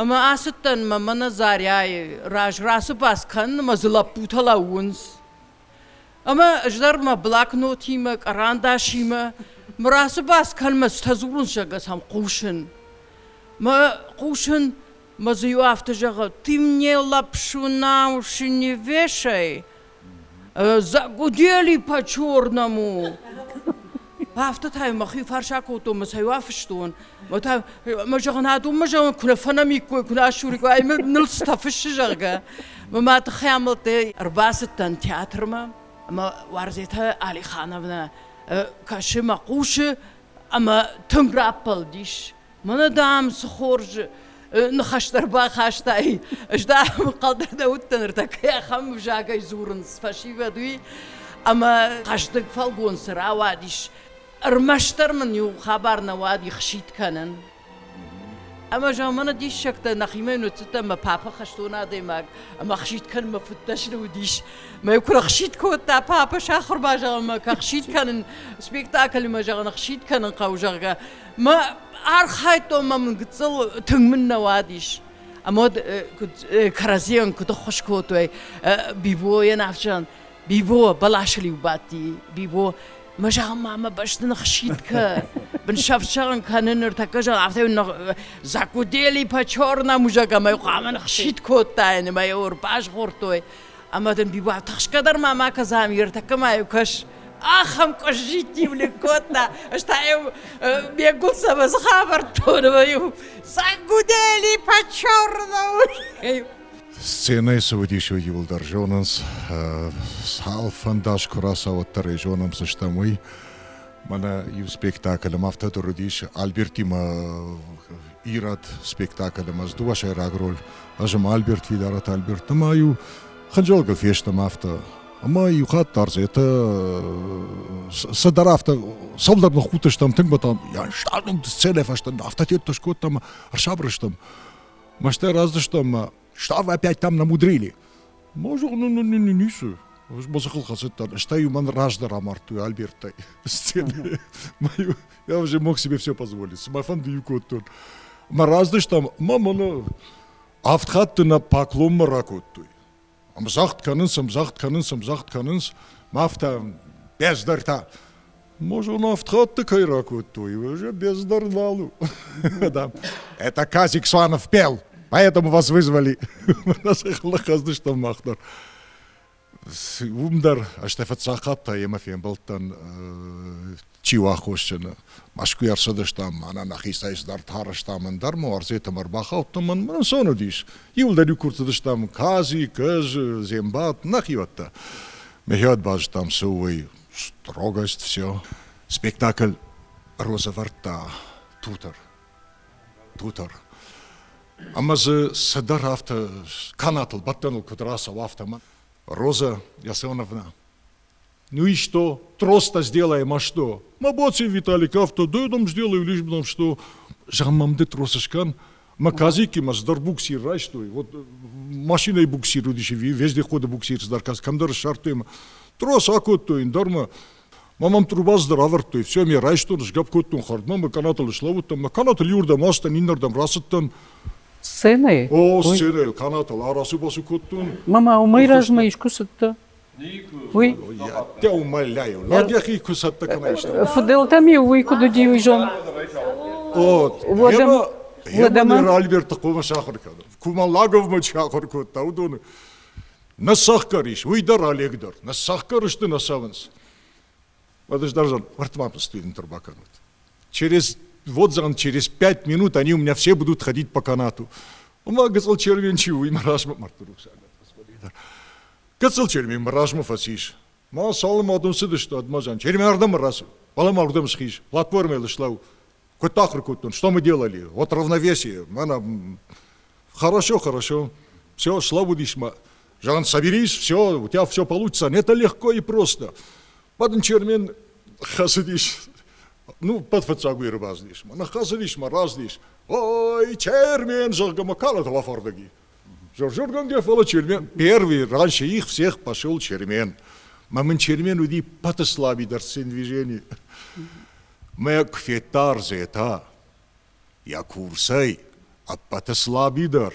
Ӕмӕ ацыдтӕн мӕ мӕнӕ Зарӕйы раз рацыбац кӕнын ӕмӕ дзы лӕппутӕ лӕууынц. Ӕмӕ ӕз дӕр мӕ блокнотимӕ, кърандасимӕ мӕ рацыбац кӕн мӕ цытӕ дзурынц, зӕгъгӕ сӕм хъусын. Мӕ хъусын, мӕ дзы иу афтӕ зӕгъы, ты мне лапшу на уши не вешай, загудели по-черному. Афтӕ та мӕхи фарс акодтон, мӕ сӕ афыстон. Мӕ та мӕ зӕгъын, адон мӕ зӕгъын, куы нӕ фӕнӕмиккой, куы нӕ асуриккой, ай ныл цытӕ фыссы, зӕгъгӕ. Мӕ мӕ тыххӕй амӕлттӕй ӕрбацыдтӕн театрмӕ ӕмӕ Уарзетӕ Алихановнӕ кӕсы мӕ хъусы ӕмӕ тынг раппӕлдис. Мӕнӕ, дам, цы хорз ныхӕстӕ ӕрбахастай. Ӕз, дам, хъӕлдӕр нӕ уыдтӕн, ныртӕккӕ ахӕм ӕвзагӕй дзурынц фӕсивӕд, уый. Ӕмӕ хъӕздыг фӕлгонцы рауадис. Ӕрмӕстдӕр мын иу хабар нӕ уади хситт кӕнын. Ӕмӕ зӕгъ, мӕнӕ диссӕгтӕ нӕхимӕ ныццыдтӕн, мӕ папӕ хӕстон адӕймаг, ӕмӕ ӕхситт кӕнынмӕ фыддӕсны уыдис. Мӕ куы ӕхситт кодта папӕ сахуыр ма зӕгъын, мӕ ӕхситт кӕнын, спектакльмӕ зӕгъын, ӕхситт кӕнын хъӕуы, зӕгъгӕ. Мӕ архайдтон, мӕ мын гыццыл тынг мын нӕ уадис. Ӕмӕ уӕд куыд кӕрӕдзийӕн куыд ӕххуыс кодтой, Бибойӕн афтӕ Бибо бӕласыл-иу бадти. Бибо, мӕ зӕгъын ма мӕ бӕсты ныхсид кӕ, бынсӕфт зӕгъын кӕны ныртӕккӕ зӕгъын, афтӕ закудели по черному зӕгъ ӕмӕ хъуамӕ ныхсид кодтаин ӕмӕ йӕ ӕрбазгъордтой. Ӕмӕ дын Бибо тыхсгӕ дӕр ма ма кӕ Замир, тӕккӕ ма-иу кӕс. Ахӕм къуыззиттиу ныккодта, ӕз та-иу ме нгуылдзӕмӕ дзых авӕрдтон ӕмӕ-иу загудели по черному. Сценӕйы цы уыдис, уый иуылдӕр зонынц. Цал фӕндаз куы рацӕуа, уӕддӕр ӕй зонӕм, цы стӕм, уый. Мӕнӕ иу спектакль ӕмӕ афтӕ дӕр уыдис Альбертимӕ ирӕд спектакль ӕмӕ ӕз дыууӕ сӕйраг роль. Ӕз ӕмӕ Альберт Фидараты Альберт ӕмӕ иу хынджылӕгыл фестӕм афтӕ. Ӕмӕ иу хатт дӕр дзы это цыдӕр афтӕ цӕуылдӕр ныххудтыстӕм тынг батам сценӕ фӕстӕ афтӕ тедтӕ скодтам, ӕрсабыр стӕм. Мастӕ раздыстам, что вы опять там намудрили? Может, ну, ну, ну, ницы. Мӕ дзыхыл хӕцыдтӕн. Стӕй мӕн раздӕр амардтой Альберттӕй сцены. Я уже мог себе все позволить. Мӕ фӕнды иу кодтон. Мӕ раздыстам, мӕ мӕнӕ авд хатты нӕ поклонмӕ ракодтой. Ӕмзагъд кӕнынц, ӕмзагъд кӕнынц, ӕмзагъд кӕнынц. Мӕ афтӕ без дӕр та. Может, он авд хатты кӕй ракодтой, уже без дӕр нал у. Это Казик Суанов пел, поэтому вас вызвали. Хӕздыстӕм мах дӕр. Уым дӕр ӕз фыццаг хатт та йемӕ фембӕлдтӕн чи у аххосджын. Мӕскуыйы ӕрцыдыстӕм, мӕнӕ нӕхицӕй цыдӕр арӕзтам, ӕндӕр ма Уарзетӕм ӕрбахаудтам, мӕн ӕнцон уыдис. Иуылдӕр-иу куы рцыдыстӕм Казик, ӕз, Зембат, нӕхиуӕттӕ. Мӕхиуӕт базыдтам, цы у уый, строгость, все. Спектакль розӕвӕрдта Тутыр. Тутыр. Ӕмӕ дзы цыдӕр афтӕ канатыл, бӕттӕныл куыд рацӕуа, афтӕ Роза Ясоновна, ну и что? Трос-то сделаем, а что? Ма боци Виталик авто, да я там сделаю, лишь бы нам что. Зӕгъ мӕм ды трос скӕн. Мӕ казикимӕ цыдӕр буксир райстой. Вот машинӕйы буксир уыдис, вездеходы буксир цыдӕр кӕмдӕр ссардтой ӕмӕ трос акодтой ӕндӕр мӕ Ма мӕм трубаз дӕр авӕрдтой, все, ме райстон, сгӕпп кодтон хӕрдмӕ, мӕ канатыл слӕууыдтӕн, мӕ канатыл иуырдӕм ацыдтӕн, иннӕрдӕм рацыдтӕн. Сценӕйы? О, сценӕйыл, канатыл арацу-бацу кодтон. Мама, уымӕй размӕ искуы цыдтӕ? Уый? Дӕ умоляю, лӕг йӕхи куы цӕттӕ кӕна исты. Фыдӕлтӕм-иу уый куыд уыди, уый зон. О, гъемӕ ныр Альберты хъуамӕ сахуыр кӕнын. Кумалаговмӕ чи ахуыр кодта, уыдоны нӕ цӕхгӕр ис, уый дӕр Олег дӕр. Нӕ цӕхгӕр сты, нӕ цӕуынц. Уӕд ӕз дӕр зӕгъын, уӕртӕ студент ӕрбакӕнут. Через, вот зӕгъын, через 5 минут они у меня все будут ходить по канату. Ома гыццыл Чермен чи у, уый мӕ размӕ мӕрдты рухсаг. Гыццыл Чермен мӕ размӕ фӕцис. Ма цалынмӕ адон цыдысты, уӕдмӕ зӕгъын, Чермен ардӕм рацу, фӕлӕ ма уырдӕм схиз, платформӕйыл слӕуу. Куыд ахуыр кодтон, что мы делали? Вот равновесие. Мӕнӕ хорошо, хорошо. Все, слӕууыдис ма. Зӕгъын, соберись, все, у тебя все получится. Это легко и просто. Бадын Чермен хӕцыдис, ну, пӕт фыццаг уый ӕрбацыдис. Мӕнӕ хӕцыдис, мӕ раздис. Ой, Чермен, зӕгъгӕ, мӕ калатыл афардӕг и. Жоржоргӕнгӕ, фӕлӕ Чермен первый, раньше их всех пошел Чермен. Мӕ мын Чермен уыди пӕты слабидӕр сцендвижени. Мӕ куы федта Арзетӕ, йӕ курсӕй ӕппӕты слабидӕр,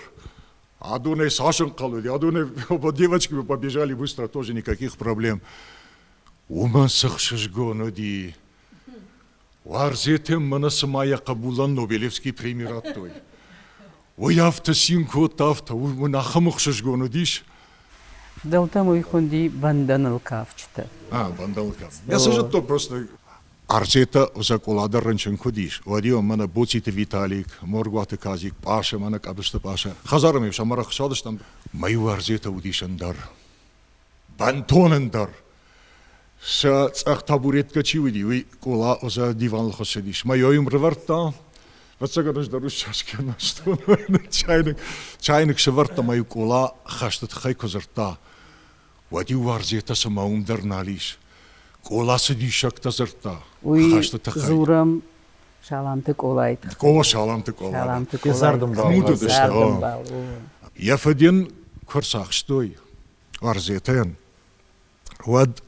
адонӕй цас ӕнхъӕл уыди, адонӕй девочки побежали быстро, тоже никаких проблем. Уымӕн цы хсызгон уыди. Уарзетӕн мӕнӕ цыма йӕ хъӕбулӕн Нобелевский преми радтой. Уый афтӕ цин кодта, афтӕ, уымӕн ахӕм ӕхсызгон уыдис. Фыдӕлтӕм уый хуынди бӕндӕныл кафджытӕ. А, бӕндӕныл кафт. Я цы зыдтон просто Арцетӕ Закъола дӕр рынчын куыд ис, уӕд-иу мӕнӕ Боциты Виталик, Моргуаты Казик, Пъаша, мӕнӕ Къӕбысты Пъаша. Хӕдзары-иу сӕм ӕрӕхсадыстӕм. Мӕ иу Арзетӕ уыдис ӕндӕр. Бынтон ӕндӕр. Сӕ цъӕх табуреткӕ чи уыди, уый Къола озӕ диваныл хуыссыдис. Мӕ йӕм рывӕрдта. Ӕвӕццӕгӕн ӕз дӕр уыцы чашкӕ нызтон. Чайник, чайник сӕвӕрдта мӕ иу Къола хӕсты тыххӕй куы дзырдта, уӕд-иу Уарзетӕ цыма уым дӕр нал ис. Къола цы диссӕгтӕ дзырдта Уый хӕсты тыххӕй. дзурӕм Саламты Къолайы тыххӕй. Къола Саламты Къола. Саламты Къолайы. Цардӕмбал. Цардӕмбал. Йӕ фыд ын куы рцахстой Уарзетӕйӕн, уӕд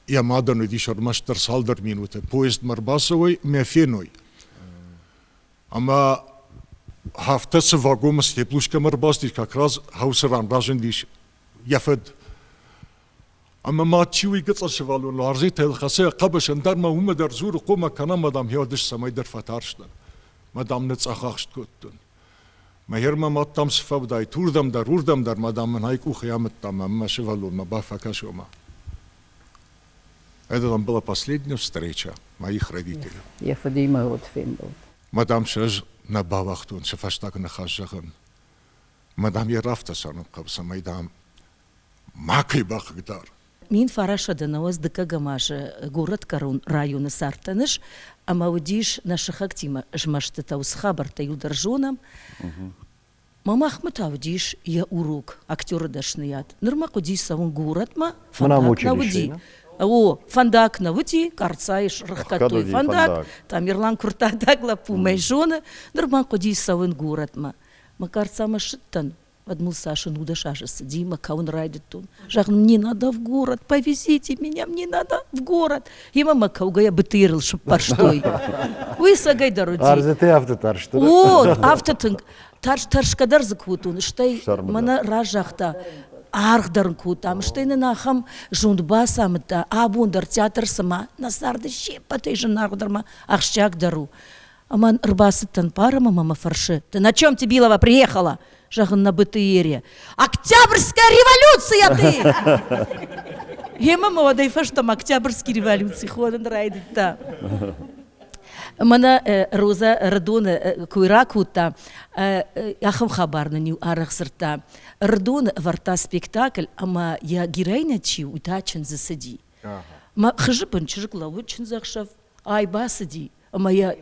йӕ мадӕн уыдис ӕрмӕстдӕр цалдӕр минуты. Поездмӕ ӕрбацӕуой мӕ феной. Ӕмӕ афтӕ цы вагомы цы теплушкӕмӕ ӕрбацыдис, как раз хаусы ран разындис йӕ фыд. Ӕмӕ ма чи уый гыцъыл сывӕллон Ларзетӕйыл хӕцы йӕ хъӕбысы, ӕндӕр ма уымӕ дӕр дзуры, хъуамӕ кӕна, мадам, хеуӕдыс цӕмӕйдӕр фӕтарстӕн. Мадам ныцъӕхахст кодтон. Мӕ хермӕ мадтам цы фӕуыдаид, уырдӕм дӕр, уырдӕм дӕр, мадам мын ӕй къухӕй амыдта, мӕ мӕ сывӕллонмӕ бафӕкӕсома. Это там была последняя встреча моих родителей. Йӕ фыдимӕ уыд фембӕлд. Мадам сӕ ӕз нӕ бауагътон сӕ фӕстаг ныхас зӕгъын. Мӕ, дам, йӕ рафтӕ цӕрын хъӕуы, цӕмӕй, дам, макӕй бахъыгдар. 1990 дыккӕгӕм азы горӕтгӕрон районы цардтӕн ис ӕмӕ уыдис нӕ сыхӕгтимӕ змӕстытӕ, уыцы хабӕрттӕ иуылдӕр зонӕм. Мӕ махмӕ та уыдис йӕ урок, актеры дӕсныйад. Нырмӕ хъуыди цӕуын горӕтмӕ, фӕндаг нӕ уыди. О, фӕндаг нӕ уыди, Къарцайы срыхгӕдтой фӕндаг, Тамерлан куырттатаг лӕппу мӕ зоны, ныр мӕ хъуыди цӕуын горӕтмӕ. Мӕ Къарцамӕ ссыдтӕн, уӕд мыл цас нудӕс азы цыди, мӕ кӕуын райдыдтон. Зӕгъын, мне надо в город, повезите меня, мне надо в город. Емӕ мӕ кӕугӕйӕ бытырыл сыппӕрстой. Уый цӕгӕй дӕр уыди. Ӕрдзытӕ афтӕ тарсты. О, афтӕ тынг. Тӕрсгӕ дӕр дзы кодтон, стӕй мӕнӕ разагъта, аргъ дӕр ын кодтам, стӕй нын ахӕм зонд бацамыдта, абон дӕр театр цыма нӕ царды се ппӕтӕй зынаргъдӕр ӕмӕ ахсджиагдӕр у. Ӕмӕ ӕрбацыдтӕн парӕм ӕмӕ мӕ фӕрсы, ты на чем Тибилова приехала? Зӕгъын, на БТРе. Октябрьская революция ты! Гъемӕ мӕ уӕдӕй фӕстӕмӕ Октябрьский революци хонын райдыдта. Мӕнӕ Розӕ Ӕрыдоны куы ракодта, ахӕм хабар нын-иу арӕх дзырдта. Ӕрыдоны ӕвӕрдта спектакль ӕмӕ йӕ героиня чи у, уый та чындзы цыди. Мӕ хызы бын чызг лӕууыд чындзӕхсӕв, ай бацыди ӕмӕ йӕ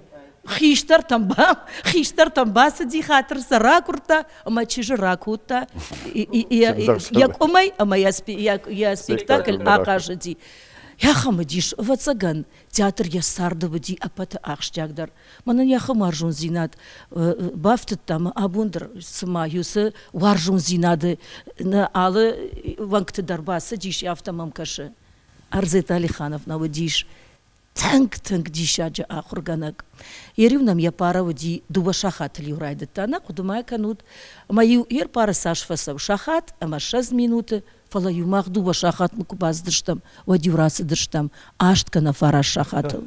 хистӕртӕм ба хистӕртӕм бацыди, хатыр сӕ ракуырдта ӕмӕ чызджы ракодта йӕ къуымӕй ӕмӕ йӕ спектакль ахъазыди. Ахӕм уыдис, ӕвӕццӕгӕн, театр йӕ царды уыди ӕппӕты ахсджиагдӕр. Мӕнӕн йӕхи уарзондзинад бафтыдта ӕмӕ абон дӕр цыма уыцы уарзондзинады нӕ алы уӕнгты дӕр бацыдис, афтӕ мӕм кӕсы. Арзет Алихановна уыдис тынг-тынг диссаджы ахуыргӕнӕг. Йе-иу нӕм йӕ пара уыди дыууӕ сахатыл-иу райдыдта, нӕ хъуыды ма кӕнут, ӕмӕ-иу йе рпары цас фӕцӕуы сахат ӕмӕ 20 минуты, фӕлӕ-иу мах дыууӕ сахатмӕ куы бацыдыстӕм, уӕд-иу рацыдыстӕм аст кӕнӕ фараст сахатыл.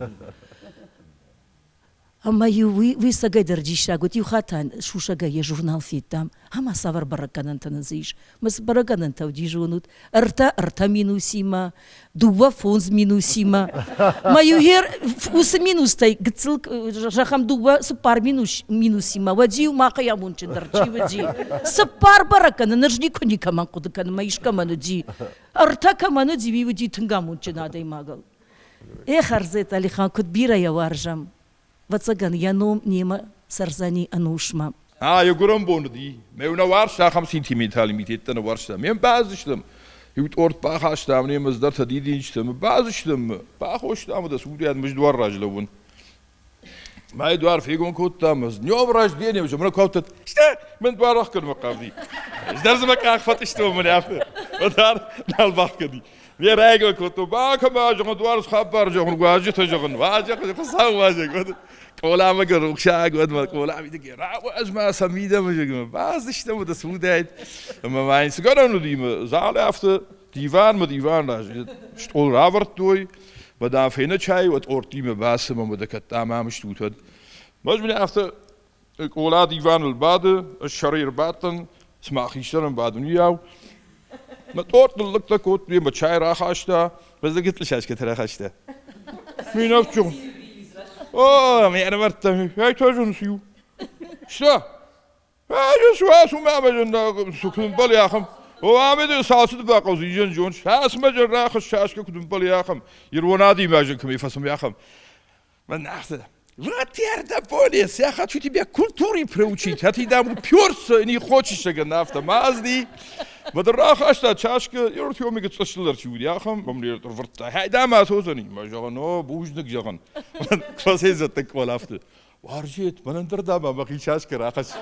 Ӕмӕ-иу уый, уый цӕгӕйдӕр диссаг уыд. Иу хатт та сусӕгӕй йӕ журнал федтам. Ӕмӕ цавӕр бӕрӕггӕнӕнтӕ нын дзы ис? Мӕ цы бӕрӕггӕнӕнтӕ уыди, зонут? Ӕртӕ ӕртӕ минусимӕ, дыууӕ фондз минусимӕ. Мӕ-иу гъер уыцы минустӕй гыццыл, зӕгъӕм, дыууӕ цыппар минус, минусимӕ, уӕд-иу махӕй амондджындӕр чи уыди? Цыппар бӕрӕггӕнӕн ӕз никуы никӕмӕн хъуыды кӕнын, мӕ искӕмӕн уыди. Ӕртӕ кӕмӕн уыди, уый уыди тынг амондджын адӕймагыл. Эх, Арзет Алихан, куыд бирӕ йӕ уарзӕм! Ӕвӕццӕгӕн, йӕ ном немӕ цӕрдзӕни ӕнусмӕ. А, йӕ гуырӕн бон уыди. Мӕ нӕ уарзта ахӕм сентименталь имитеттӕ нӕ уарзта. Ме мбӕлдзыстӕм. Иу тъорт бахастам, немӕ цыдӕртӕ дидинджытӕ. Бадзыстӕм, бахостам дӕ сурӕт мыздуар раз лӕууын. Мӕй дуар фегом кодтам, с днем рождения, уже мына куы Что? Мын дуар ӕхгӕнмӕ хъавди. Ӕз дӕр дзы мӕ къах фӕтъыстон мын афтӕ. Уӕддӕр нал бахгӕди. Ме райгӕ кодтон, бакӕ зӕгъын, дуар схабар, зӕгъын, уазджытӕ, зӕгъын, уазӕг, хуыцау уазӕг. Уӕд къоламӕ рухсаг, уӕд мӕ къола мидӕг рауаз ма сӕ мидӕмӕ, зӕгъын, бацыдыстӕм, уӕдӕ цы уыдаид. Ӕмӕ ма йын цы гӕнӕн уыди, залы афтӕ диванмӕ диван раз стъол равӕрдтой, мӕ дам фенӕ чай, уӕд къордтимӕ бацымӕ, мӕ дӕ кӕд дам ам стут, уӕд. Мӕ мын афтӕ къола диваныл бады, ӕз сӕрӕй ӕрбадтӕн, цыма хистӕрӕн бадын, уыйау. Мӕ торт ныллыгтӕ кодтой, мӕ чай рахаста, базыгытлы чашкӕтӕ рахаста. Миновчук. О, мӕ ӕрӕвӕрдта, ай тоже он сью. Что? Вот я хочу тебя культуре приучить, а ты там уперся и не хочешь афта мазди. Вот рахаста чашка, ерт цъысылдӕр чи уыди, ахӕм, мӕм ӕрвырдта. Хӕй ма созани, ма зӕгъын, о, бузныг зӕгъын. Квасезӕттӕ квалафты. Уарзет, мӕнӕн дӕр дам мӕхи чашкӕ рахӕсс.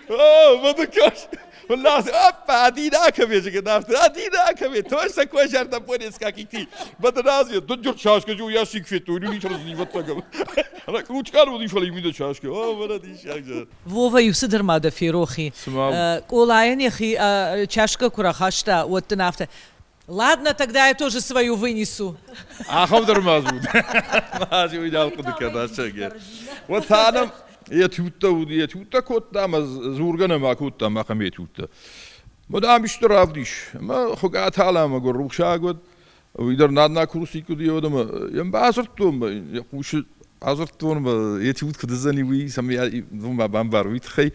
О, мӕ Одинаковые, одинаковые, точно такой же артопорец, как и ты. Бадразе, да дёр чашка, жу ящик фету, или литр вот так. Она кручка руди фали ми чашка. О, мӕнӕ Вова, иу цыдӕр ма дӕ ферох и. Къолайӕн йӕхи чашкӕ куы рахаста, уӕд дын афтӕ, Ладно, тогда я тоже свою вынесу. Ахӕм дӕр ма дзуд. Ма уый нал хъуыды кӕна сӕгӕ. Вот та нӕм етюдтӕ уыд, етюдтӕ кодта ӕмӕ дзургӕ нӕма кодта ахӕм етюдтӕ. Мӕ дам исты равдис. Ӕмӕ Хуыгаты Алан мӕгуыр рухсаг уыд. Уый дӕр над на курсик уыд, ӕмӕ йӕм бадзырдтон, йӕ хъусы. Адзырдтон, этюд куыд уыдзӕни, уый, цӕмӕй ма бамбар, уый тыххӕй.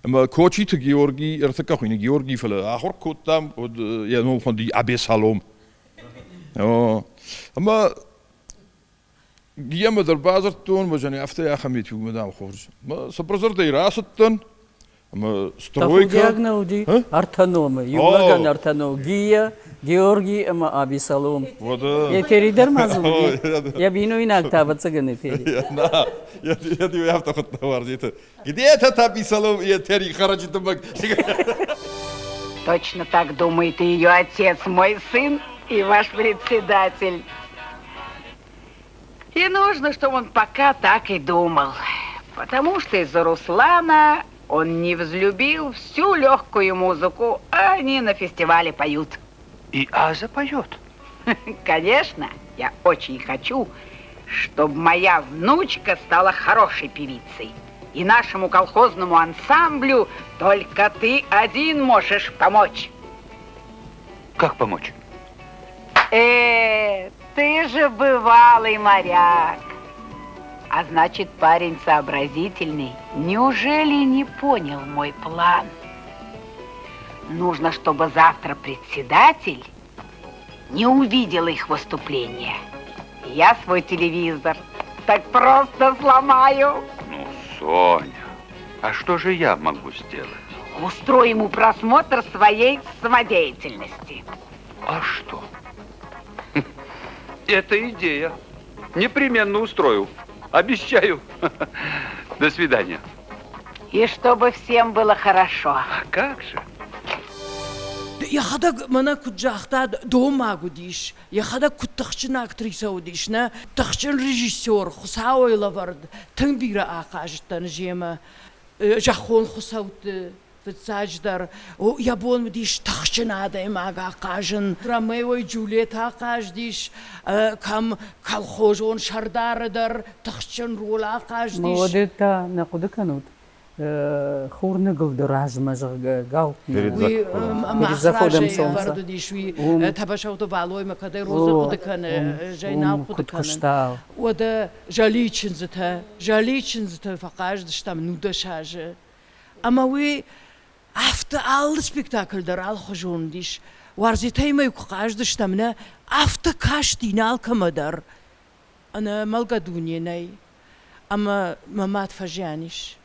Ӕмӕ Кочиты Георгий, ӕртыккаг хуыйны Георгий, фӕлӕ ахуыр кодтам, уӕд йӕ ном хуынди Абесалом. Ӕмӕ Гиемӕ дӕр бадзырдтон, мӕ зӕгъын, афтӕ ахӕм этюдмӕ, дам, хорз. Мӕ цыбырдзырдӕй рацыдтӕн, ӕмӕ стройка. Тӕхудиаг нӕ уыди ӕртӕ номы, иу лӕгӕн ӕртӕ номы, Гия, Георгий ӕмӕ Абисалом. Етери дӕр ма дзы уыди. Йӕ бинойнаг та, ӕвӕццӕгӕн, Етери. Йӕ афтӕ хуыдта уарзеты. Где этот Абисалом и Этери хӕрӕджы дымӕг? Точно так думает и ее отец, мой сын и ваш председатель. И нужно, чтобы он пока так и думал. Потому что из-за Руслана он не взлюбил всю легкую музыку, а они на фестивале поют. И Аза поет? Конечно, я очень хочу, чтобы моя внучка стала хорошей певицей. И нашему колхозному ансамблю только ты один можешь помочь. Как помочь? Э, ты же бывалый моряк. А значит, парень сообразительный. Неужели не понял мой план? Нужно, чтобы завтра председатель не увидел их выступления. Я свой телевизор так просто сломаю. Ну, Соня, а что же я могу сделать? Устрой ему просмотр своей самодеятельности. А что? Это идея. Непременно устрою. Обещаю. До свидания. И чтобы всем было хорошо. А как же? Йӕхӕдӕг мӕнӕ куыд загъта, домаг уыдис, йӕхӕдӕг куыд тыхджын актрисӕ уыдис, нӕ тыхджын режиссер, Хуыцауӕй лӕвӕрд, тынг бирӕ ахъазыдтӕн земӕ зӕххон хуыцӕутты фыццаджыдӕр йӕ бон уыдис тыхджын адӕймаг ахъазын. Ромеойы Джульетт ахъазыдис, кӕм колхозон сӕрдары дӕр тыхджын роль ахъазыдис. Уӕдӕ та нӕ хъуыды кӕнут, хурныгуылды размӕ, зӕгъгӕ, гал Уый мах разӕй ӕвӕрд уыдис, уый Тӕбӕсӕуты Валоймӕ кӕдӕй Роза хъуыды кӕны, зӕй нал хъуыды кӕнын. Уӕдӕ Зӕлийы чындзытӕ, Зӕлийы чындзытӕ фӕхъазыдыстӕм 19 азы. Ӕмӕ уый афтӕ алы спектакль дӕр алыхуызон уыдис. Уарзетӕй-ма куы хъазыдыстӕм, нӕ, афтӕ касти нӕ алкӕмӕ дӕр. Ӕнӕ мӕлгӕ дуне нӕй. Ӕмӕ мӕ мад фӕзиан ис.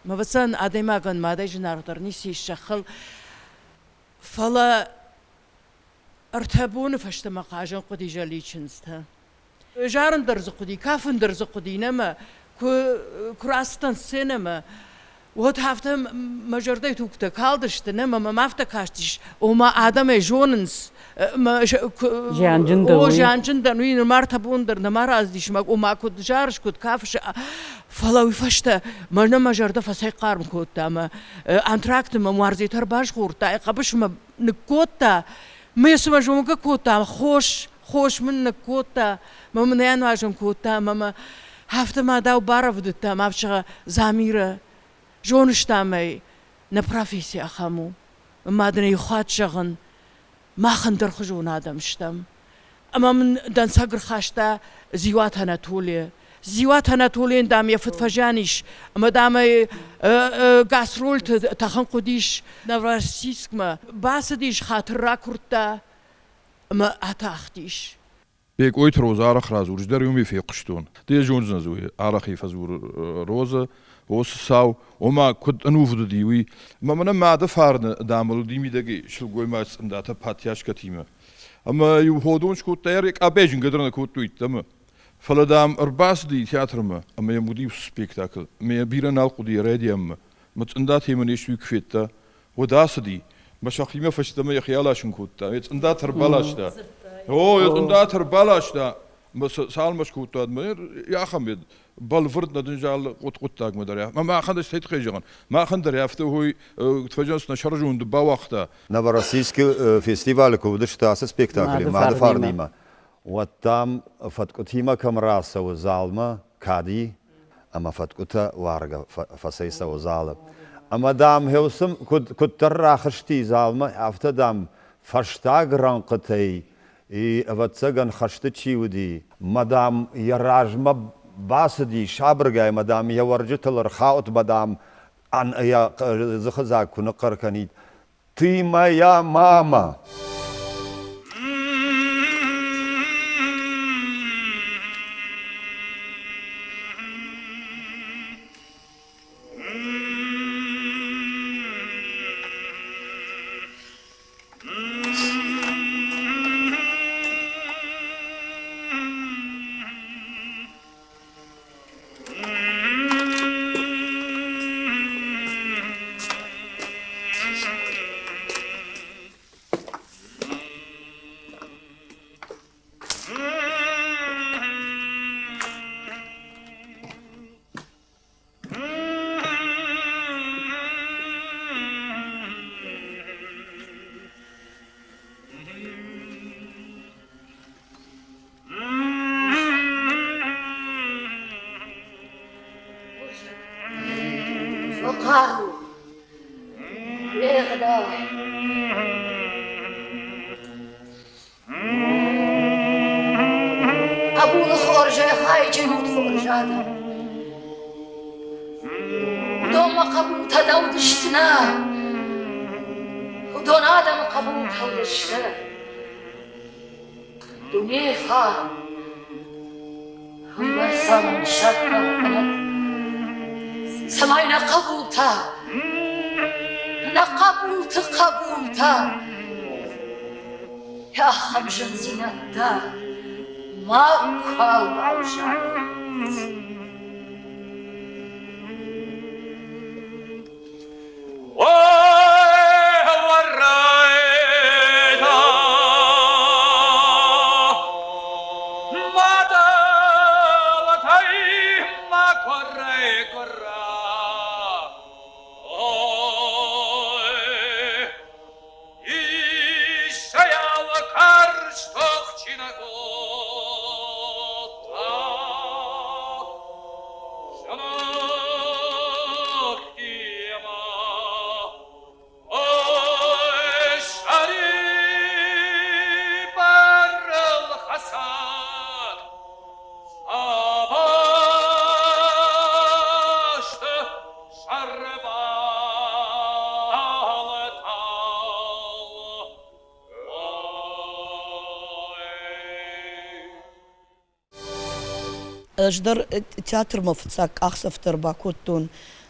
Ӕвӕццӕгӕн, адӕймагӕн мадӕй зынаргъдӕр ницы ис зӕххыл. Фӕлӕ ӕртӕ боны фӕстӕмӕ хъазын хъуыди Зӕлийы чындзтӕ. Зарын дӕр дзы хъуыди, кафын дӕр дзы хъуыди, нӕ куы, куы рацыдтӕн сценӕмӕ, уӕд афтӕ мӕ зӕрдӕйы тугтӕ калдысты, нӕ мӕм афтӕ кастис, ома адӕмӕй зонынц, Зианджын дӕн О, зианджын дӕн, уый нырма ӕртӕ бон дӕр нӕма рацыдис, ома куыд зарыс, куыд кафыс. Фӕлӕ уый фӕстӕ мӕнӕ мӕ зӕрдӕ фӕцӕйхъарм кодта ӕмӕ антракты мӕм уарзет ӕрбазгъордта, йӕ хъӕбысмӕ ныккодта, мӕ цыма зонгӕ кодта, хос, хос мын ныккодта, мӕ мын ануазын кодта ӕмӕ мӕ афтӕ мадау барӕвдыдта, мӕ ӕфсымӕр Замирӕ, зоныс, дам ӕй, нӕ професси ахӕм у. Ӕмӕ дын ӕй хатт зӕгъын, мах ӕндӕрхуызон адӕм стӕм. Ӕмӕ мын дӕнцӕг ӕрхаста Дзиуаты Анатоли. Дзиуаты Анатолийӕн, дам, йӕ фыд фӕзиан ис, ӕмӕ, дам, ӕй гастрольты тӕхын хъуыдис Новороссийскмӕ. Бацыдис, хатыр ракуырдта ӕмӕ атахтис. Бекъойты Розӕ арӕх радзуры, дӕр уымӕй фехъуыстон. Ды йӕ зондзынӕ дзуры, арӕхӕй фӕдзуры Розӕ, осы сау, ома куыд ӕнувыд уыди, уый. Ӕмӕ мӕнӕ мады фарны дамыл уыди мидӕгӕй сылгоймаджы цъындатӕ патяшкӕтимӕ. Ӕмӕ иу ходон скодта, йӕ къабӕй зынгӕ дӕр нӕ кодтой ӕддӕмӕ. Фӕлӕ, дам, ӕрбацыди театрмӕ ӕмӕ йӕм уыди уыцы спектакль. Ӕмӕ йӕ бирӕ нал хъуыди йӕ райдианмӕ. Мӕ цъындатӕ мын исчи куы федта, уӕд ацыди, мӕ сӕхимӕ фӕстӕмӕ йӕхи аласын кодта, йӕ цъындатӕ ӕрбаласта. О, йӕ цъындатӕ ӕрбаласта. Мӕ цалынмӕ скодта, мӕ ахӕм бӕлвырд нӕ дын залы хъуыддагмӕ дӕр. Мӕ махӕн дӕр стӕй зӕгъын, махӕн дӕр афтӕ хой фӕзӕнц нӕ сӕрзонды бауагъта. Новороссийскы фестивалы куы уыдысты ацы спектаклы Мады фарнимӕ, уӕд, дам, фӕткъуытимӕ кӕм рацӕуы залмӕ, кади, ӕмӕ фӕткъуытӕ уаргӕ фӕцӕйцӕуы залы. Ӕмӕ, дам, Хеусым куыддӕр рахызти залмӕ, афтӕ, дам, фӕстаг рӕнхъытӕй, ӕвӕццӕгӕн, хӕсты чи уыди, мӕ, дам, йӕ размӕ бацыди сабыргай ӕмӕ, дам, йӕ уӕрджытыл ӕрхауд ӕмӕ, дам, йӕ дзыхыдзаг куы ныхъхъӕр кӕнид, «Ты моя мама!» Хъару, ме гъдау. Хъӕбулы хорзӕй хайджын ут хорз адӕм. Уыдон мӕ хъӕбултӕ нӕ уыдысты, нӕ. Уыдон адӕмы хъӕбултӕ уыдысты. Дунейы фарн уыйбӕрц амонд саккаг кӕнӕд, цӕмӕй нӕ хъӕбултӕ, нӕ хъӕбулты хъӕбултӕ ахӕм зындзинӕдтӕ макуал бавзарой. Ӕз дӕр театрмӕ фыццаг къахдзӕф дӕр бакодтон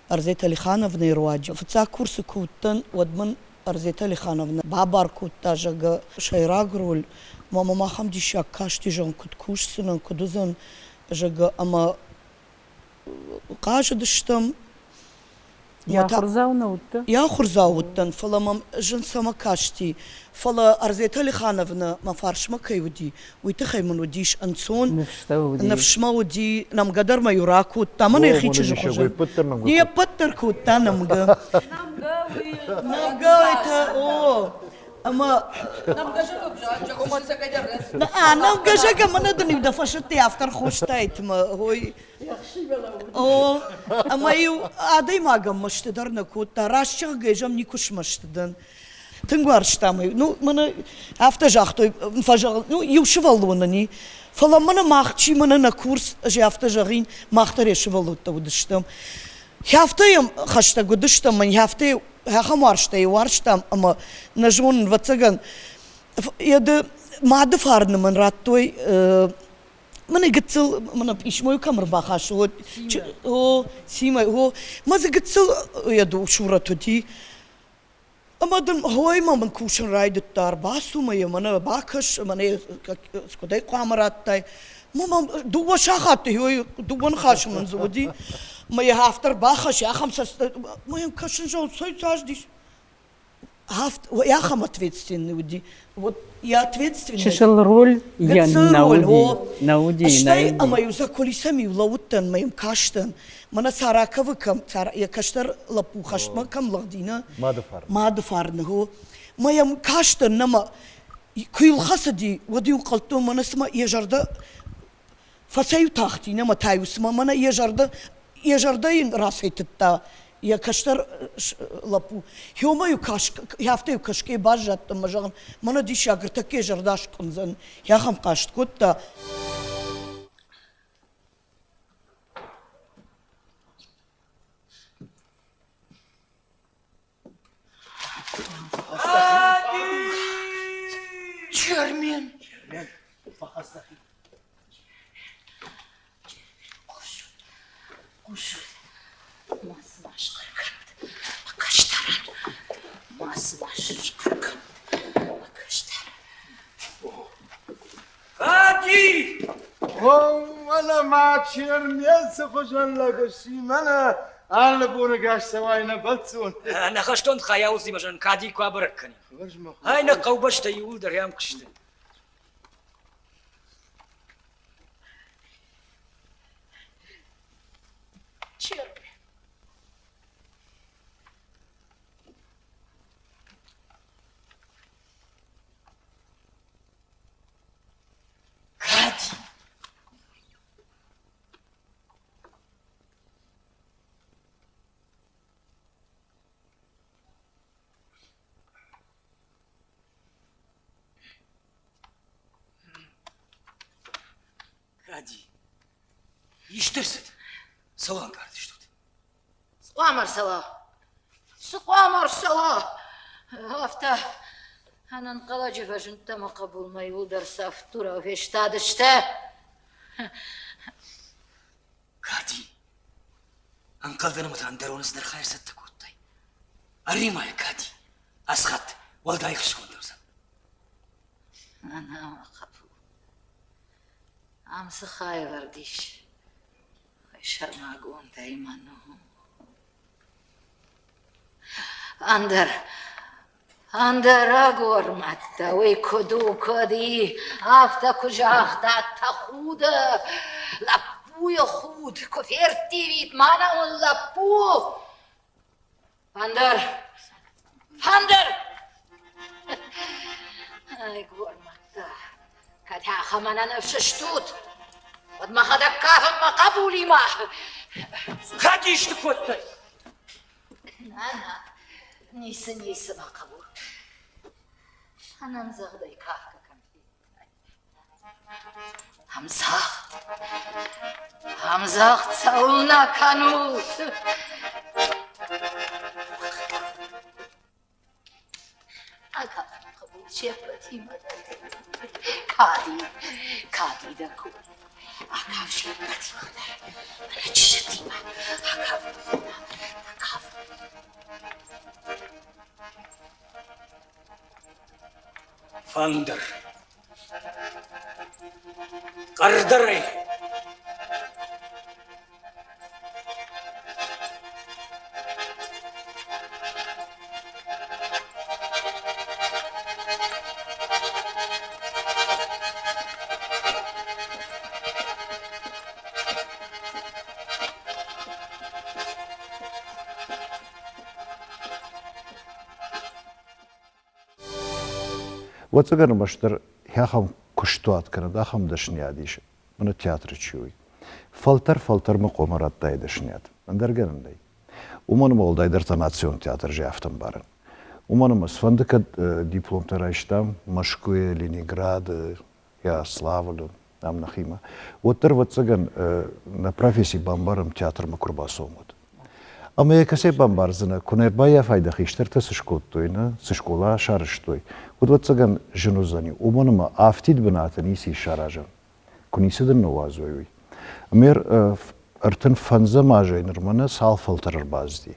Арзета Алихановнайы руаджы. Фыццаг курсы куы уыдтӕн, уӕд мын Арзета Алихановна бабар кодта, зӕгъгӕ, сӕйраг роль. Ӕмӕ мӕм ахӕм диссаг касти, зӕгъын, куыд кусдзынӕн, куыд уыдзӕн, зӕгъгӕ, ӕмӕ хъазыдыстӕм. Йӕ ахуырдзау нӕ уыдтӕ? Йӕ ахуырдзау уыдтӕн, фӕлӕ мӕм зын цӕмӕ касти. Фӕлӕ Арзета Алихановна мӕ фарсмӕ кӕй уыди, уый тыххӕй мын уыдис ӕнцон. Ныфс мӕ уыди, нӕмгӕ дӕр мӕ-иу ракодта, мӕнӕ йӕхи чызджы хуызӕн. Не ппӕт дӕр кодта нӕмгӕ. Нӕмгӕ это, о, ӕмӕ нӕмгӕ зӕгъгӕ мӕнӕ дын-иу дӕ фӕсӕтты афтӕ рхостаид мӕ ой. О, ӕмӕ-иу адӕймагӕн мӕсты дӕр нӕ кодта, раст зӕгъгӕ, ӕз ӕм никуы смӕсты дӕн. Тынг уарзтам ӕй. Ну, мӕнӕ афтӕ загътой, фӕзӕгъын, ну, иу сывӕллон ын и, фӕлӕ мӕнӕ мах чи мӕнӕ нӕ курс, ӕз афтӕ зӕгъин, мах дӕр йӕ сывӕллӕттӕ уыдыстӕм. Афтӕ йӕм хӕстӕг уыдыстӕм, мӕн афтӕ ахӕм уарзтӕй уарзтам, ӕмӕ нӕ зонын, ӕвӕццӕгӕн, йӕ ды мады фарны мын радтой мӕнӕ гыццыл мӕнӕ писмойы кӕм ӕрбахастой, уӕд о, Симӕ, о, мӕ дзы гыццыл йӕ сурӕт уыди. Ӕмӕ дын хоймӕ мын кусын райдыдта, ӕрбацу мӕ йӕ мӕнӕ бакӕс, мӕнӕ куыдӕй хъуамӕ радтай. Мӕ мӕм дыууӕ сахаты дыууӕ ныхасы мын дзы уыди. Мӕ йӕ афтӕ ӕрбахӕсс, ахӕм цӕст, мӕ йӕм кӕсын, зӕгъын, цӕй цас дис. Ахӕм ответственный уыди. Вот йӕ ответственность. Чысыл роль йӕ нӕ уыди. Нӕ уыди, Стӕй ӕмӕ-иу за кулисӕм-иу лӕууыдтӕн, мӕ йӕм кастӕн. Мӕнӕ Сараковы кӕм, йӕ кӕстӕр лӕппу хӕстмӕ кӕм лыгъди, нӕ? Мады фарн. Мады фарны, о. Мӕ йӕм кастӕн, нӕ мӕ куы йыл хӕцыди, уӕд-иу ӕнхъӕлдтон, мӕнӕ цыма йӕ зӕрдӕ фӕцӕй тахти, нӕ мӕ та-иу цыма мӕнӕ йӕ зӕрдӕ йӕ зӕрдӕ йын рацӕйтыдта йӕ кӕстӕр лӕппу. Ёмӕ-иу афтӕ-иу кӕсгӕ баззадтӕн мӕ зӕгъын, мӕнӕ диссаг ӕртӕккӕ йӕ зӕрдӕ аскъуындзӕн. Ахӕм хъазт кодта. Фӕхӕц дӕхи. Хъусут, хъусут, мацы ма схъӕр кӕнут, мӕ кӕстӕрӕн, мацы ма схъӕр кӕнут, мӕ кӕстӕрӕн. Кади! О, мӕнӕ ма Чермен цы хуызӕн лӕг сси, мӕнӕ алы боны гас цӕуай нӕ бӕлццон. Нӕ хӕстон хайаудзимӕ зӕн Кади куы абӕрӕг кӕнин. Ай нӕ хъӕубӕстӕ иууылдӕр ӕм куы сты. Чермен. Кади! Кади, исты рцыд? Цӕуыл ӕнкъард стут? Цы хъуамӕ ӕрцӕуа? Цы хъуамӕ ӕрцӕуа? Афтӕ ӕнӕнхъӕлӕджы фӕзындтӕ мӕ хъӕбулмӕ иуылдӕр цавддурау фестадысты. Кади, ӕнхъӕлдӕн ӕмӕ та ӕндӕроны цыдӕр хай ӕрцӕттӕ кодтай. Ӕри-ма йӕ, Кади, ацы хатт уӕлдай ӕхсызгондӕр уыдзӕн. Ӕнӕ мӕ хъӕбул, ам цы хайвӕрд ис, уый сӕрмагондӕй мӕн у. Ӕндӕр, ӕндӕр агормӕдтӕ, уый куыд у, куыд и, афтӕ куы загъта, тӕхуды, лӕппуйы худ куы ферттивид, мӕнӕ уын лӕппу! Фӕндыр! Фӕндыр! Ай, гормӕттӕ, кӕд ахӕм ӕнӕныфс стут, уӕд мӕхӕдӕг кафын мӕ хъӕбулимӕ. Кӕд исты кодтай? Нӕ, нӕ, ницы, ницы, мӕ хъӕбул. Ӕнӕмдзӕгъдӕй кафгӕ кӕм федтай? Ӕмдзӕгъд, ӕмдзӕгъд цӕуылнӕ кӕнут? Кади, кади дӕ ку. Акаф се ппӕтимӕ дӕр. Мӕнӕ чызджытимӕ. Акаф, акаф. Фӕндыр. Хъӕрдӕрӕй. Уӕццӕгӕн ӕрмӕстдӕр ахӕм куыстуат кӕнӕ ахӕм дӕсныйад ис, мӕнӕ театры чи уый. Фӕлтӕр фӕлтӕрмӕ хъуамӕ радтай дӕсныйад. Ӕндӕр гӕнӕн нӕй. Уымӕн ӕмӕ уӕлдайдӕр та национ театр же афтӕ ӕмбарын. Уымӕн ӕмӕ цыфӕнды кӕд дипломтӕ райстам Мӕскуыйы, Ленинграды, Ярославлы, ам нӕхимӕ, уӕддӕр, ӕвӕццӕгӕн, нӕ професси бамбарӕм театрмӕ куы рбацӕуӕм, уӕд. Ӕмӕ йӕ кӕцӕй бамбардзынӕ, куы нӕ ӕрбаййафай дӕ хистӕртӕ цы скодтой, нӕ, цы скъола сарӕзтой, уӕд, ӕвӕццӕгӕн, зын уыдзӕни, уымӕн ӕмӕ афтид бынаты ницы ис саразӕн. Куы ницы дын ныууадзой, уый. Ӕмӕ 35 азӕй нырмӕ нӕ цал фӕлтӕр ӕрбацыди.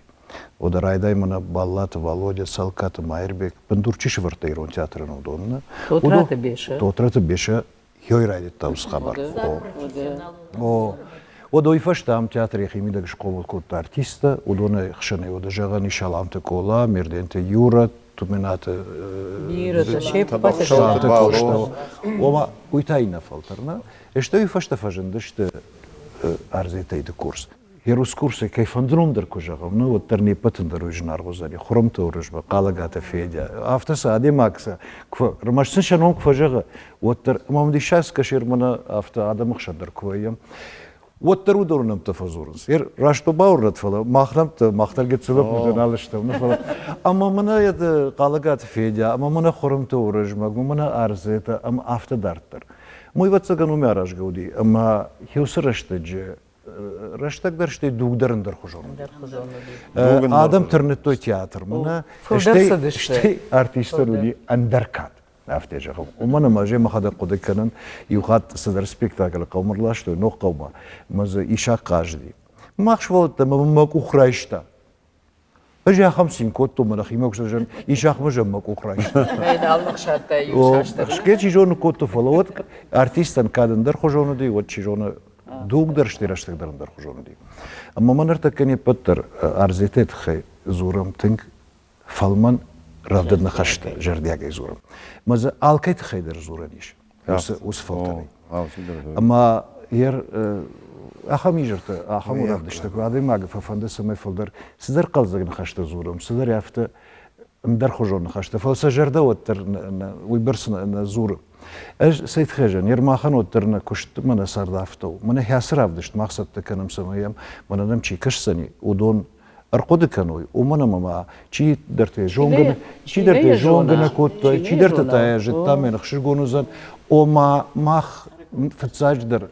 Уӕдӕ райдай мӕнӕ Баллаты Валодя, Цӕлкаты Майырбег, бындур чи сӕвӕрдта ирон театрӕн, уыдон нӕ. Тотраты Беса. Тотраты Беса Ёй райдыдта уыцы хабар. О, уӕд уый фӕстӕ ам театр йӕхимидӕг схъомыл кодта артисттӕ, уыдоны хсӕнӕй уӕдӕ зӕгъӕн ис Саламты Къола, Мерденты Юра, Туменаты Бирӕтӕ, Къоста. Ома, уый та иннӕ фӕлтӕр, нӕ? Стӕй уый фӕстӕ фӕзындысты Арзетайты курс. Ерускурсӕй кӕй фӕнды ном дӕр куы зӕгъӕм, ну, уӕддӕр не ппӕтӕн дӕр уый зынаргъ уыдзӕни. Хуырымты Уырызмӕг, Хъалӕгаты Федя. Афтӕ сӕ адӕймаг сӕ куы, ӕрмӕст сын сӕ ном куы фӕзӕгъы, уӕддӕр, ӕмӕ мын диссаг скӕсы, мӕнӕ афтӕ адӕмы хсӕн дӕр куы вӕййӕм, уӕддӕр уыдоны нӕмттӕ фӕдзурынц. Раст бауырнӕд, фӕлӕ мах нӕмттӕ, мах дӕр гыццыл лӕппутӕ нал стӕм, фӕлӕ ӕмӕ мӕнӕ Хъалӕгаты Федя, ӕмӕ мӕнӕ Хуырымты Уырызмӕг, мӕнӕ Арзетӕ ӕмӕ афтӕ дарддӕр. Уый, ӕвӕццӕгӕн, уымӕ аразгӕ уыди, ӕмӕ уыцы рӕстӕджы рӕстӕг дӕр, стӕй дуг дӕр ӕндӕрхуызон уыди. Адӕм тырныдтой театрмӕ, стӕй артисттӕн уыди ӕндӕр кад. Афтӕ зӕгъӕм. Уымӕн ӕмӕ ӕз мӕхӕдӕг хъуыды кӕнын, иу хатт цыдӕр спектаклы хъӕумӕ рластой, ног хъӕумӕ, ӕмӕ дзы Исахъ хъазыди. Мах сывӕллӕттӕ мӕ мӕ къух райста. Ӕз ахӕм цин кодтон, мӕ нӕхимӕ куы зӕгъын, Исахъмӕ зӕгъ мӕ къух райста. Нал ныхсадта иу цасдӕр. Хсгӕ чи зоны кодта, фӕлӕ уӕд артистӕн кӕд ӕндӕрхуызон уыди, уӕд чи зоны дуг дӕр стӕй рӕстӕг дӕр ӕндӕрхуызон уыди. Ӕмӕ мӕ ныртӕккӕ не ппӕт дӕр Арзетӕйы тыххӕй дзурӕм тынг фӕлмӕн рӕвдыд ныхӕстӕ зӕрдиагӕй дзурӕм. Ӕмӕ дзы алкӕй тыххӕй дӕр дзурӕн ис уыцы фӕлтӕрӕй. Ӕмӕ ер ахӕм изӕртӕ, ахӕм равдыстӕ, куы адӕймагы фӕфӕнды, цӕмӕй фылдӕр цыдӕр хъӕлдзӕг ныхӕстӕ дзурӕм, цыдӕр афтӕ ӕндӕрхуызон ныхӕстӕ, фӕлӕ сӕ зӕрдӕ уӕддӕр уыйбӕрц нӕ дзуры. Ӕз цӕй тыххӕй зӕгъын, Ермахан уӕддӕр нӕ куыст мӕнӕ цард афтӕ у. Мӕнӕ хӕцы равдыст мах цӕттӕ кӕнӕм, цӕмӕй йӕм мӕнӕ нӕм чи кӕсдзӕни, уыдон ӕрхъуыды кӕной, уымӕн ӕмӕ ма чидӕртӕ зонгӕ чидӕртӕ зонгӕ нӕ кодтой, чидӕртӕ та йӕ зыдта, мӕ ӕхсызгон уыдзӕн. Ома мах фыццаджыдӕр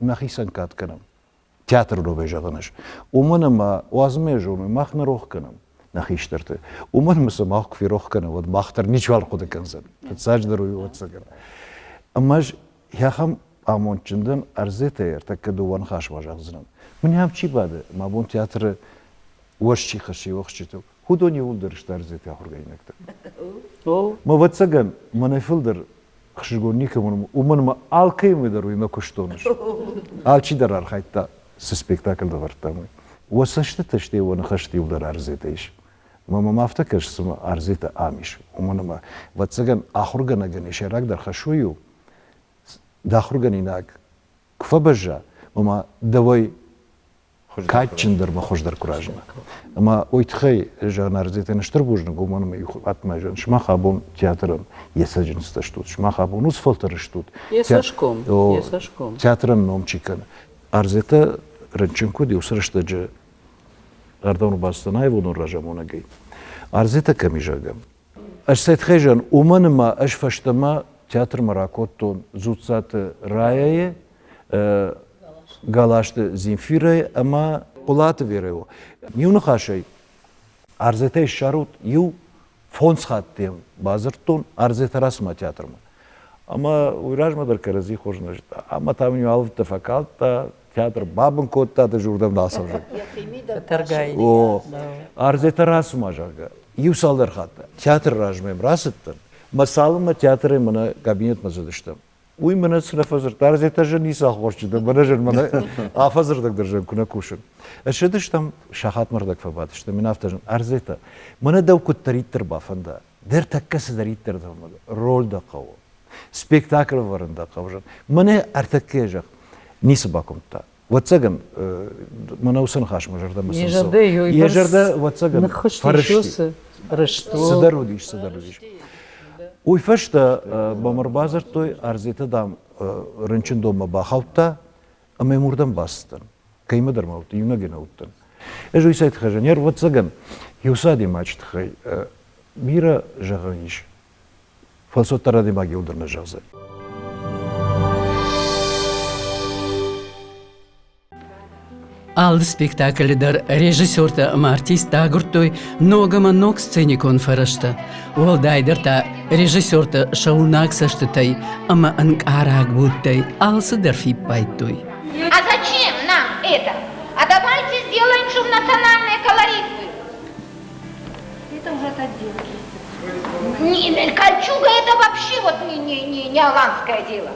нӕхицӕн кад кӕнӕм. Театры номӕй зӕгъын ӕз. Уымӕн ӕмӕ уадзынмӕ зоной, мах нӕ рох кӕнӕм нӕ хистӕрты. Уымӕн ӕмӕ сӕ мах куы ферох кӕнӕм, уӕд мах дӕр ничиуал хъуыды кӕндзӕн. Фыццаджыдӕр уый ӕвӕццӕгӕн. Ӕмӕ ӕз ахӕм амондджын дӕн, ӕрдзетӕй ӕртӕккӕ дыууӕ ныхасмӕ зӕгъдзынӕн. Мын ам чи бады, мӕ бон театры уӕз чи хӕссы йе уӕхсчытыл, уыдон иууылдӕр сты ӕрдзеты ахуыргӕнинӕгтӕ. Мӕ ӕвӕццӕгӕн, мӕнӕй фылдӕр ӕхсызгон никӕмӕн у, уымӕн ӕмӕ алкӕимӕ дӕр уыимӕ куыстон ӕз. Алчи дӕр архайдта, цы спектакль лӕвӕрдтам, уый. Уӕ цӕстытӕ стӕй уӕ ныхӕсты иуылдӕр ӕрдзетӕ ис. Ӕмӕ мӕм афтӕ кӕсы, цыма ӕрдзетӕ ам ис. Уымӕн ӕмӕ, ӕвӕццӕгӕн, ахуыргӕнӕгӕн йӕ сӕйрагдӕр хӕс уый у, дӕ ахуыргӕнинаг куы фӕбӕзза, ома дӕуӕй кадджындӕр ӕмӕ хуыздӕр куы разына. Ӕмӕ уый тыххӕй зӕгъын ӕрдзетӕн стыр бузныг, уымӕн ӕмӕ иу хатт ма зӕгъын, сымах абон театрӕн йӕ цӕджындзтӕ стут, сымах абон уыцы фӕлтӕр стут. Йӕ цӕсгом, йӕ цӕсгом. Театрӕн ном чи кӕны. Ӕрдзетӕ рынчын куы уыди, уыцы рӕстӕджы Ардауны бацыдтӕн аивадон разамонӕгӕй. Ӕрдзетӕ кӕм и, зӕгъгӕ. Ӕз сӕ тыххӕй зӕгъын, уымӕн ӕмӕ ӕз фӕстӕмӕ театрмӕ ракодтон Дзуццаты Раяйы, Галазты Земфирӕйы ӕмӕ Хъуылаты Верӕйы. Иу ныхасӕй, Ӕрдзетӕй ссарут иу фондз хатты йӕм бадзырдтон Ӕрдзетӕ рацымӕ театрмӕ. Ӕмӕ уый размӕ дӕр кӕрӕдзи хорз нӕ зыдта. Ӕмӕ та мын иу алывыдтӕ фӕкалдта, театр бабын кодта, ды уырдӕм нал цӕудзӕн. О, Ӕрдзетӕ рацымӕ, зӕгъгӕ. Иу цалдӕр хатты театры размӕ йӕм рацыдтӕн. Мӕ цалынмӕ театрӕй мӕнӕ кабинетмӕ цыдыстӕм, уый мӕнӕ цы нӕ фӕдзырдта, ӕрдзетӕ зын ницы аххосджын дӕн, мӕнӕ зын, мӕнӕ афӕдзырдӕг дӕр зын куы нӕ кусын. Ссыдыстӕм, сахатмӕ рдӕг фӕбадтыстӕм, мын афтӕ зын, ӕрдзетӕ, мӕнӕ дӕу куыддӕриддӕр бафӕнда, дӕр тӕккӕ цыдӕриддӕр дӕ роль дӕ хъӕуы, спектакль ӕвӕрын дӕ хъӕуы, мӕнӕ ӕртӕккӕ зӕгъ, ницы бакуымдта. Ӕвӕццӕгӕн, мӕнӕ уыцы ныхас мӕ зӕрдӕмӕ Йӕ зӕрдӕ Йӕ зӕрдӕ, ӕвӕццӕгӕн, фӕрысти. Цыдӕр уыдис, цыдӕр уыдис. Уый фӕстӕ мӕм ӕрбадзырдтой, Ӕрдзетӕ, дам, рынчындонмӕ бахаудта ӕмӕ йӕм уырдӕм бацыдтӕн. Кӕимӕдӕр ма уыдтӕн, иунӕгӕй нӕ уыдтӕн. Ӕз уый цӕй тыххӕй зӕгъын? Ӕвӕццӕгӕн, иу цы адӕймаджы тыххӕй бирӕ зӕгъӕн ис, Фӕлӕ уӕддӕр адӕймаг иуылдӕр нӕ зӕгъдзӕн. Алы спектаклы дӕр режиссертӕ ӕмӕ артисттӕ агуырдтой ног ӕмӕ ног сценикон фӕрӕзтӕ. Уӕлдайдӕр та режиссертӕ сӕ уынаг цӕстытӕй ӕмӕ ӕнкъараг удтӕй алцыдӕр фиппайдтой. А зачем нам это? А давайте сделаем, чтобы национальный колорит был. Это уже от отделки. Не, кольчуга это вообще вот не, не, не, не аланское дело.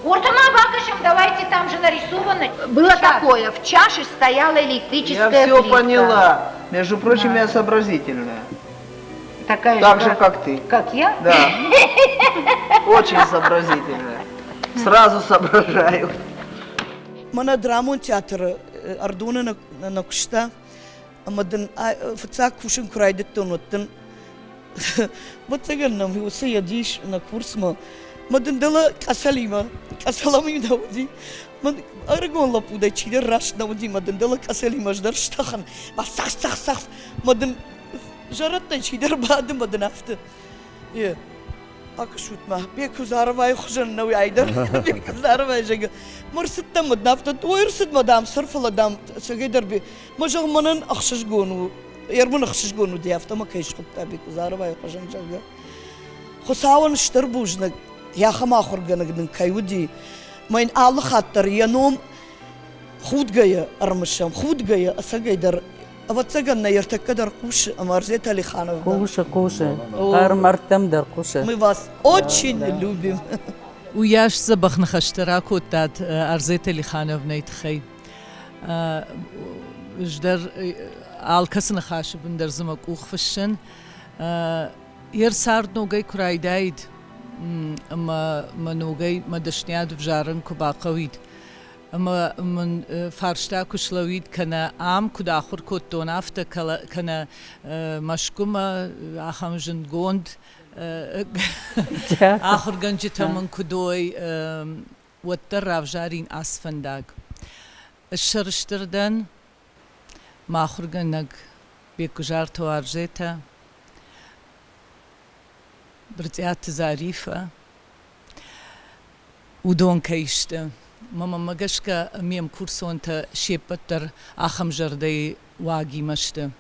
Ортама Бакашем, давайте там же нарисовано. Было Чаш. такое, в чаше стояла электрическая Я все плитка. поняла. Между прочим, я сообразительная. Такая так же, же, как ты. Как я? Да. Очень сообразительная. Сразу соображаю. Мӕнӕ драмон театры Ӕрдоны нӕ куыста, ӕмӕ дын фыццаг кусын куы райдыдтон, уӕд дын ӕвӕццӕгӕн нӕм уыцы йед ис нӕ курсмӕ. Мӕ дын дӕлӕ къӕсӕлимӕ, къӕсӕлӕм-иу нӕ уыди. Мӕн ӕрыгон лӕппу дӕ чидӕр раст нӕ уыди, мӕ дын дӕлӕ къӕсӕлимӕ ӕз дӕр стӕхын. Мӕ цах, цах, цах, мӕ дын зӕрӕдтӕй чидӕр бады, мӕ дын афтӕ. Е, акӕсут-ма, Бекузаровайы хуызӕн нӕу айдӕр. Бекузаровайы зӕгъгӕ. Ме рцыдтӕн мӕ дын афтӕ, ой, ӕрцыд мӕ, дам, сӕр, фӕлӕ, дам, ӕцӕгӕйдӕр Мӕ зӕгъ, мӕнӕн ӕхсызгон у, ӕрмын ӕхсызгон уыди, афтӕ мӕ кӕй схуыдта Бекузаровайы хуызӕн, зӕгъгӕ. Хуыцауӕн стыр бузныг, ахӕм ахуыргӕнӕг нын кӕй уыди. Мӕ йын алы хатт дӕр йӕ ном худгӕйӕ ӕрмысӕм, худгӕйӕ, ӕцӕгӕйдӕр Ӕвӕццӕгӕн нӕ ӕртӕккӕ дӕр хъусы ӕмӕ Арзета Алихановна. Хъусы, хъусы. Хъӕр мӕрдтӕм дӕр хъусы. Мы вас очень любим. Уыйас дзӕбӕх ныхӕстӕ ракодтат Арзета Алихановнайы тыххӕй. Ӕз дӕр алкӕцы ныхасы бын дӕр дзы мӕ къух фыссын. Йе рцард ногӕй куы райдаид ӕмӕ мӕ ногӕй мӕ дӕсныйад ӕвзарын куы бахъӕуид, ӕмӕ мын фарста куы слӕууид, кӕнӕ ам куыд ахуыр кодтон, афтӕ, кӕнӕ Мӕскуымӕ ахӕм зындгонд ахуыргӕнджытӕ мын куыд уой, уӕддӕр равзарин ацы фӕндаг. Ӕз сӕрыстыр дӕн, мӕ ахуыргӕнӕг Беккуызарты Уарзетӕ, Брытъиаты Зарифӕ, уыдон кӕй сты. Мӕнмӕ гӕсгӕ ме мкурсонтӕ се ппӕт дӕр ахӕм зӕрдӕйы уагимӕ сты.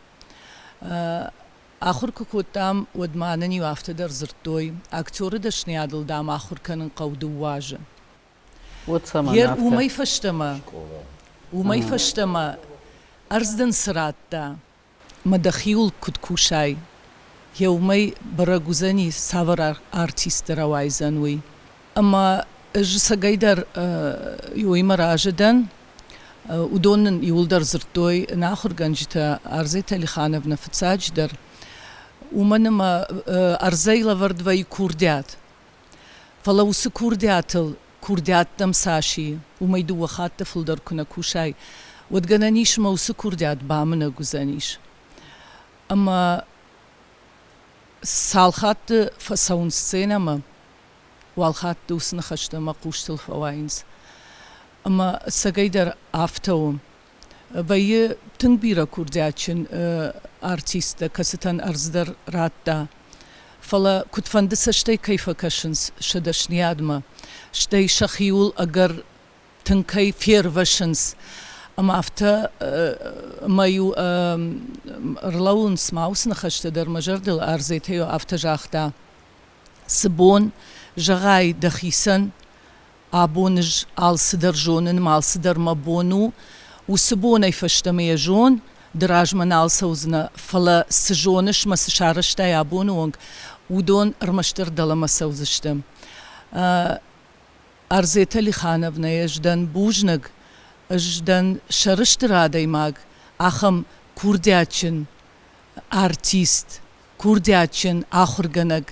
Ахуыр куы кодтам, уӕд ма нын-иу афтӕ дӕр дзырдтой, актеры дӕсныйадыл, дам, ахуыр кӕнын хъӕуы дыууӕ азы. Уӕд цӕмӕн Ер афтӕ? уымӕй фӕстӕмӕ, уымӕй фӕстӕмӕ ӕрдз дын цы радта, мӕ дӕхиуыл куыд кусай, йе уымӕй бӕрӕг уыдзӕни, цавӕр артисттӕ рауайдзӕн, уый. Ӕмӕ ӕз ӕцӕгӕйдӕр уыимӕ разы дӕн. Уыдон нын иуылдӕр дзырдтой нӕ ахуыргӕнджытӕ Арзета Алихановнӕ фыццаджыдӕр, уымӕн ӕмӕ ӕрдзӕй лӕвӕрд вӕййы курдиат. Фӕлӕ уыцы курдиатыл курдиаттӕм цас и, уымӕй дыууӕ хатты фылдӕр куы нӕ кусай, уӕд гӕнӕн ис ӕмӕ уыцы курдиат бамынӕг уыдзӕнис. Ӕмӕ цал хатты фӕцӕуын сценӕмӕ, уал хатты уыцы ныхӕстӕ мӕ хъустыл фӕуайынц. Ӕмӕ ӕцӕгӕйдӕр афтӕ у. Вӕййы тынг бирӕ курдиатджын артисттӕ, кӕцытӕн ӕрдз дӕр радта. Фӕлӕ куыдфӕнды цӕстӕй кӕй фӕкӕсынц сӕ дӕсныйадмӕ, стӕй сӕхиуыл ӕгӕр тынг кӕй фервӕсынц, ӕмӕ афтӕ ӕмӕ-иу ӕрлӕууынц ма уыцы ныхӕстӕ дӕр мӕ зӕрдыл Арзетӕ-иу афтӕ загъта: Цы бон, зӕгъай, дӕхицӕн Абон ӕз алцыдӕр зонын ӕмӕ алцыдӕр мӕ бон у. Уыцы бонӕй фӕстӕмӕ йӕ зон, ды размӕ нал цӕудзынӕ, фӕлӕ цы зоныс мӕ цы сарӕзтай абоны онг, уыдон ӕрмӕстдӕр дӕлӕмӕ цӕудзысты. Арзета Лихановнӕйӕ ӕз дӕн бузныг, ӕз дӕн сӕрыстыр адӕймаг, ахӕм курдиатджын артист, курдиатджын ахуыргӕнӕг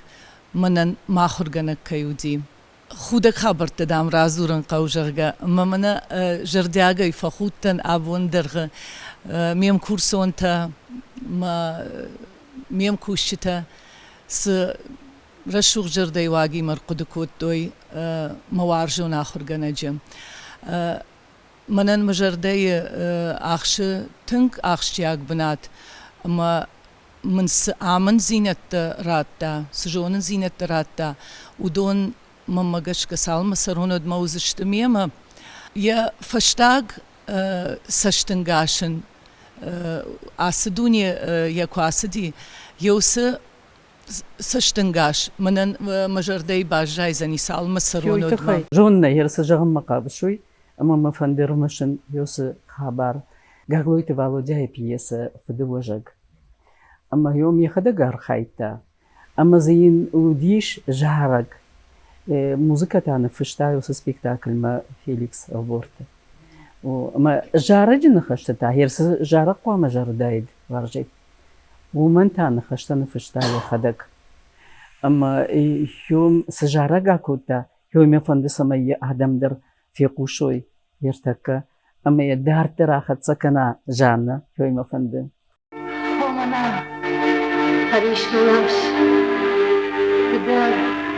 мӕнӕн мӕ ахуыргӕнӕг кӕй уыди. Худӕг хабӕрттӕ, дам, радзурын хъӕуы, зӕгъгӕ, ӕмӕ мӕнӕ зӕрдиагӕй фӕхудтӕн абондӕргъы ме мкурсонтӕ, мӕ ме мкусджытӕ цы рӕсугъд зӕрдӕйы уагимӕ ӕрхъуыды кодтой мӕ уарзон ахуыргӕнӕджы. Мӕнӕн мӕ зӕрдӕйы ахсы тынг ахсджиаг бынат ӕмӕ мын цы амынддзинӕдтӕ радта, цы зонындзинӕдтӕ радта, уыдон мӕнмӕ гӕсгӕ цалынмӕ цӕрон, уӕдмӕ уыдзысты мемӕ. Йӕ фӕстаг цӕстӕнгас ын ацы дуне йӕ куы ацыди, йӕ уыцы цӕстӕнгас мӕнӕн мӕ зӕрдӕйы баззайдзӕни, цалынмӕ цӕрон, уӕдмӕ. Зонын ӕй, цы зӕгъынмӕ хъавыс, уый, ӕмӕ мӕ фӕнды ӕрымысын уыцы хабар Гаглойты Валодяйы пьесӕ «Фыдыуӕзӕг». Ӕмӕ йӕм йӕхӕдӕг архайдта, ӕмӕ дзы йын уыдис зарӕг. Музыкӕ та ныффыста уыцы спектакльмӕ Феликс Ӕлборты. Ӕмӕ зарӕджы ныхӕстӕ та, цы зарӕг хъуамӕ зарыдаид Варзет, уымӕн та ныхӕстӕ ныффыста йӕхӕдӕг. Ӕмӕ йӕм цы зарӕг акодта, уый мӕ фӕнды, цӕмӕй йӕ адӕм дӕр фехъусой ӕртӕккӕ ӕмӕ йӕ дарддӕр ахӕццӕ кӕна Жаннӕ, кӕй мӕ фӕнды. Мӕнӕ хӕрисмӕ ды дӕр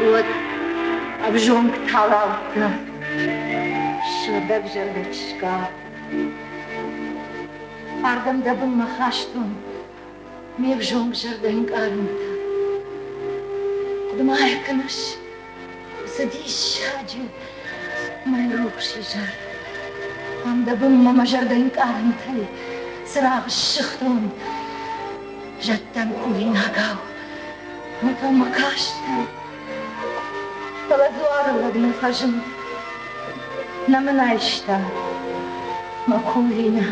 уӕд ӕвзонг талаудтӕ, сыгъдӕгзӕрдӕ чызгау. Ардӕм дӕ бынмӕ хастон ме взонг зӕрдӕ ӕнкъарӕнтӕ. Хъуыды ма йӕ кӕныс, Цы диссаджы мӕйрухс изӕр! Ам дӕ бынмӕ мӕ зӕрдӕ ӕнкъарӕнтӕй цырагъ ссыгътон. Зӕдтӕн кувинагау мӕ кастӕн. Фӕлӕ дзуары лӕг нӕ фӕзынд, нӕ мын айста мӕ кувинаг.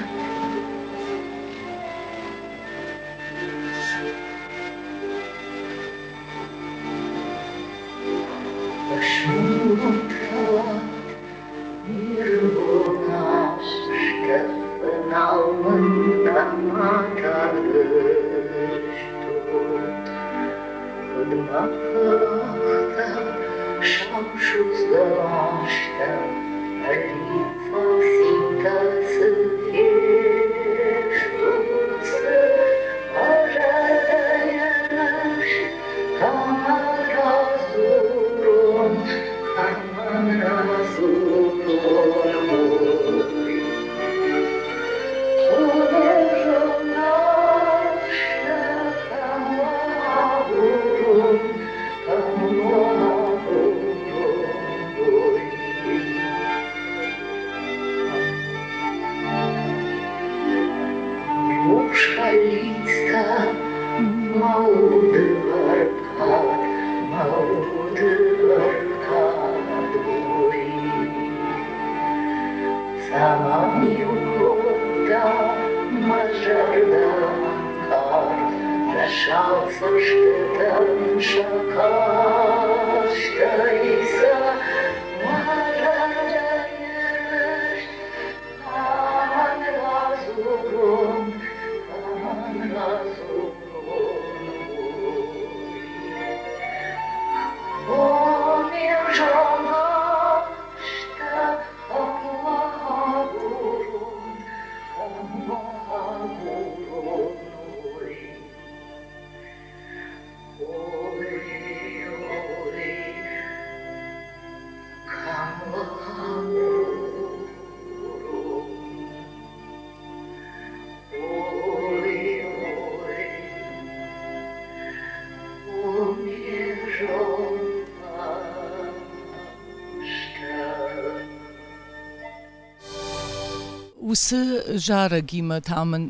Уыцы зарӕгимӕ та мын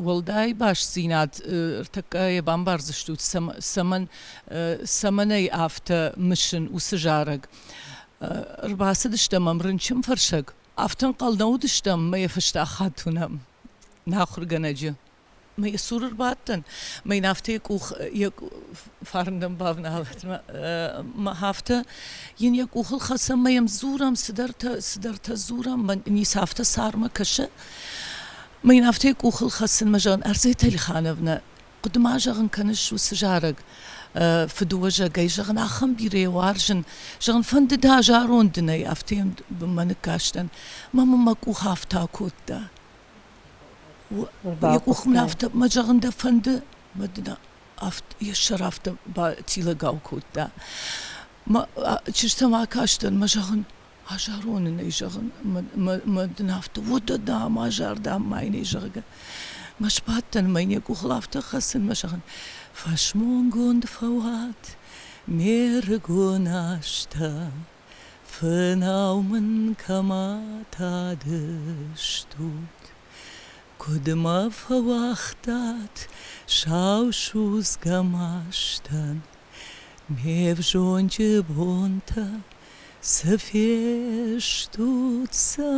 уӕлдай бастдзинад ӕртӕккӕ йӕ бамбардзыстут, цӕмӕн, цӕмӕн ӕй афтӕ мысын уыцы зарӕг. Ӕрбацыдыстӕм ӕм рынчынфӕрсӕг. Афтӕ ӕнхъӕл нӕ уыдыстӕм, мӕ йӕ фӕстаг хатт уынӕм нӕ ахуыргӕнӕджы. Мӕ йӕ цуры рбадтӕн, мӕ йын афтӕ йӕ къух йӕ фарндӕм бавналӕд. Мӕ афтӕ йын йӕ къухыл хӕцӕм, мӕ йӕм дзурӕм, цыдӕртӕ, цыдӕртӕ дзурӕм, мӕ ницы афтӕ цармӕ кӕсы. Мӕ йын афтӕ йӕ къухыл хӕцын, мӕ зӕгъын, Арзета Алихановна, хъуыды ма зӕгъын кӕныс уыцы зарӕг фыдыуӕзӕгӕй, зӕгъын, ахӕм бирӕ йӕ уарзын, зӕгъын, фӕнды дӕ зӕронд дын ӕй, афтӕ йӕм бынмӕ ныккастӕн. Мӕ мын мӕ къух афтӕ акодта. Йӕ къух мын афтӕ, мӕ зӕгъын дӕ фӕнды, мӕ дын йӕ сӕр афтӕ батилӕгау кодта. Мӕ чызджытӕм акастӕн, мӕ зӕгъын, азарон ын ӕй зӕгъын, мӕ дын афтӕ, уӕдӕ дам, азар, дам, ма йын ӕй зӕгъгӕ. Мӕ сбадтӕн, мӕ йын йӕ къухыл афтӕ хӕцын, мӕ зӕгъын, фӕсмонгонд фӕуат ме рыгон азтӕ, Фынау мын кӕмӕ тадыстут, Куыд мӕ фӕуагътат сау судзгӕ мастӕн, Ме взонджы бонтӕ цы фестут, цы?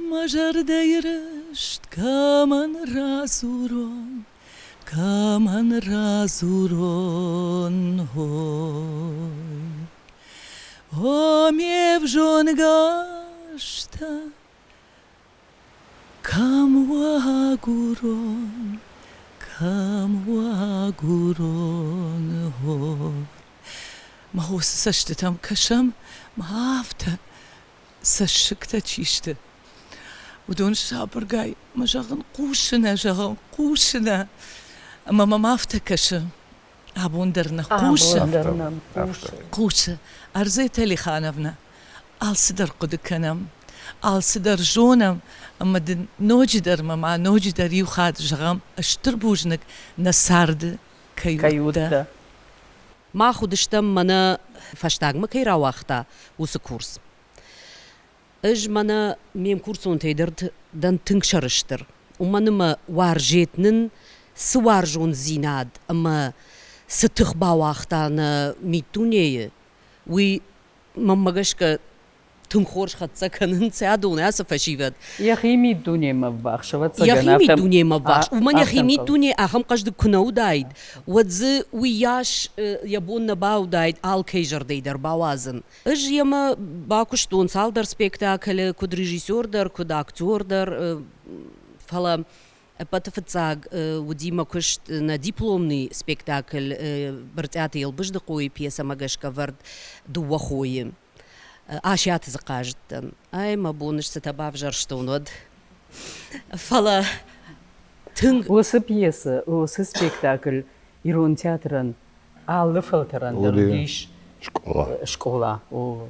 Мӕ зӕрдӕйы рыст кӕмӕн радзурон, Кӕмӕн радзурон, ой? О, ме взонг азтӕ, кӕм уӕ агурон, кӕм уӕ агурон, ой? Мӕ уыцы цӕстытӕм кӕсӕм, мӕ афтӕ цӕссыгтӕ чи сты, уыдон сабыргай мӕ зӕгъын, хъусынӕ, зӕгъын, хъусынӕ. Ӕмӕ мӕм афтӕ кӕсы, абон дӕр нӕ хъусы. Хъусы. Арзета Алихановна, алцыдӕр хъуыды кӕнӕм, алцыдӕр зонӕм, ӕмӕ дын ноджыдӕр мӕ ма ноджыдӕр иу хатт зӕгъӕм стыр бузныг нӕ царды кӕй уыдтӕ. Мах уыдыстӕм мӕнӕ фӕстагмӕ кӕй рауагъта, уыцы курс. Ӕз мӕнӕ ме мкурсонтӕй дӕр дӕн тынг сӕрыстыр, уымӕн ӕмӕ уарзет нын цы уарзондзинад ӕмӕ цы тых бауагъта нӕ миддунейы, уый мӕнмӕ гӕсгӕ тынг хорз хӕццӕ кӕнынц адон ацы фӕсивӕд. Йӕхи миддунемӕ ввахс, ӕвӕццӕгӕн. Йӕхи миддунемӕ ввахс. Уымӕн йӕхи миддуне ахӕм хъӕздыг куы нӕ уыдаид, уӕд дзы уыйас йӕ бон нӕ бауыдаид алкӕй зӕрдӕй дӕр бауадзын. Ӕз йемӕ бакуыстон цалдӕр спектаклы, куыд режиссер дӕр, куыд актер дӕр, фӕлӕ Ӕппӕты фыццаг уыди мӕ куыст нӕ дипломный спектакль Брытъиаты Елбыздыхъойы пьесӕмӕ гӕсгӕ вӕрд «Дыууӕ хойы». Асиаты дзы хъазыдтӕн. Ай, мӕ бон цытӕ бавзӕрстон уӕд. Фӕлӕ тынг... Уыцы пьесӕ, уыцы спектакль ирон театрӕн алы фӕлтӕрӕн дӕр уыдис скъола. Скъола.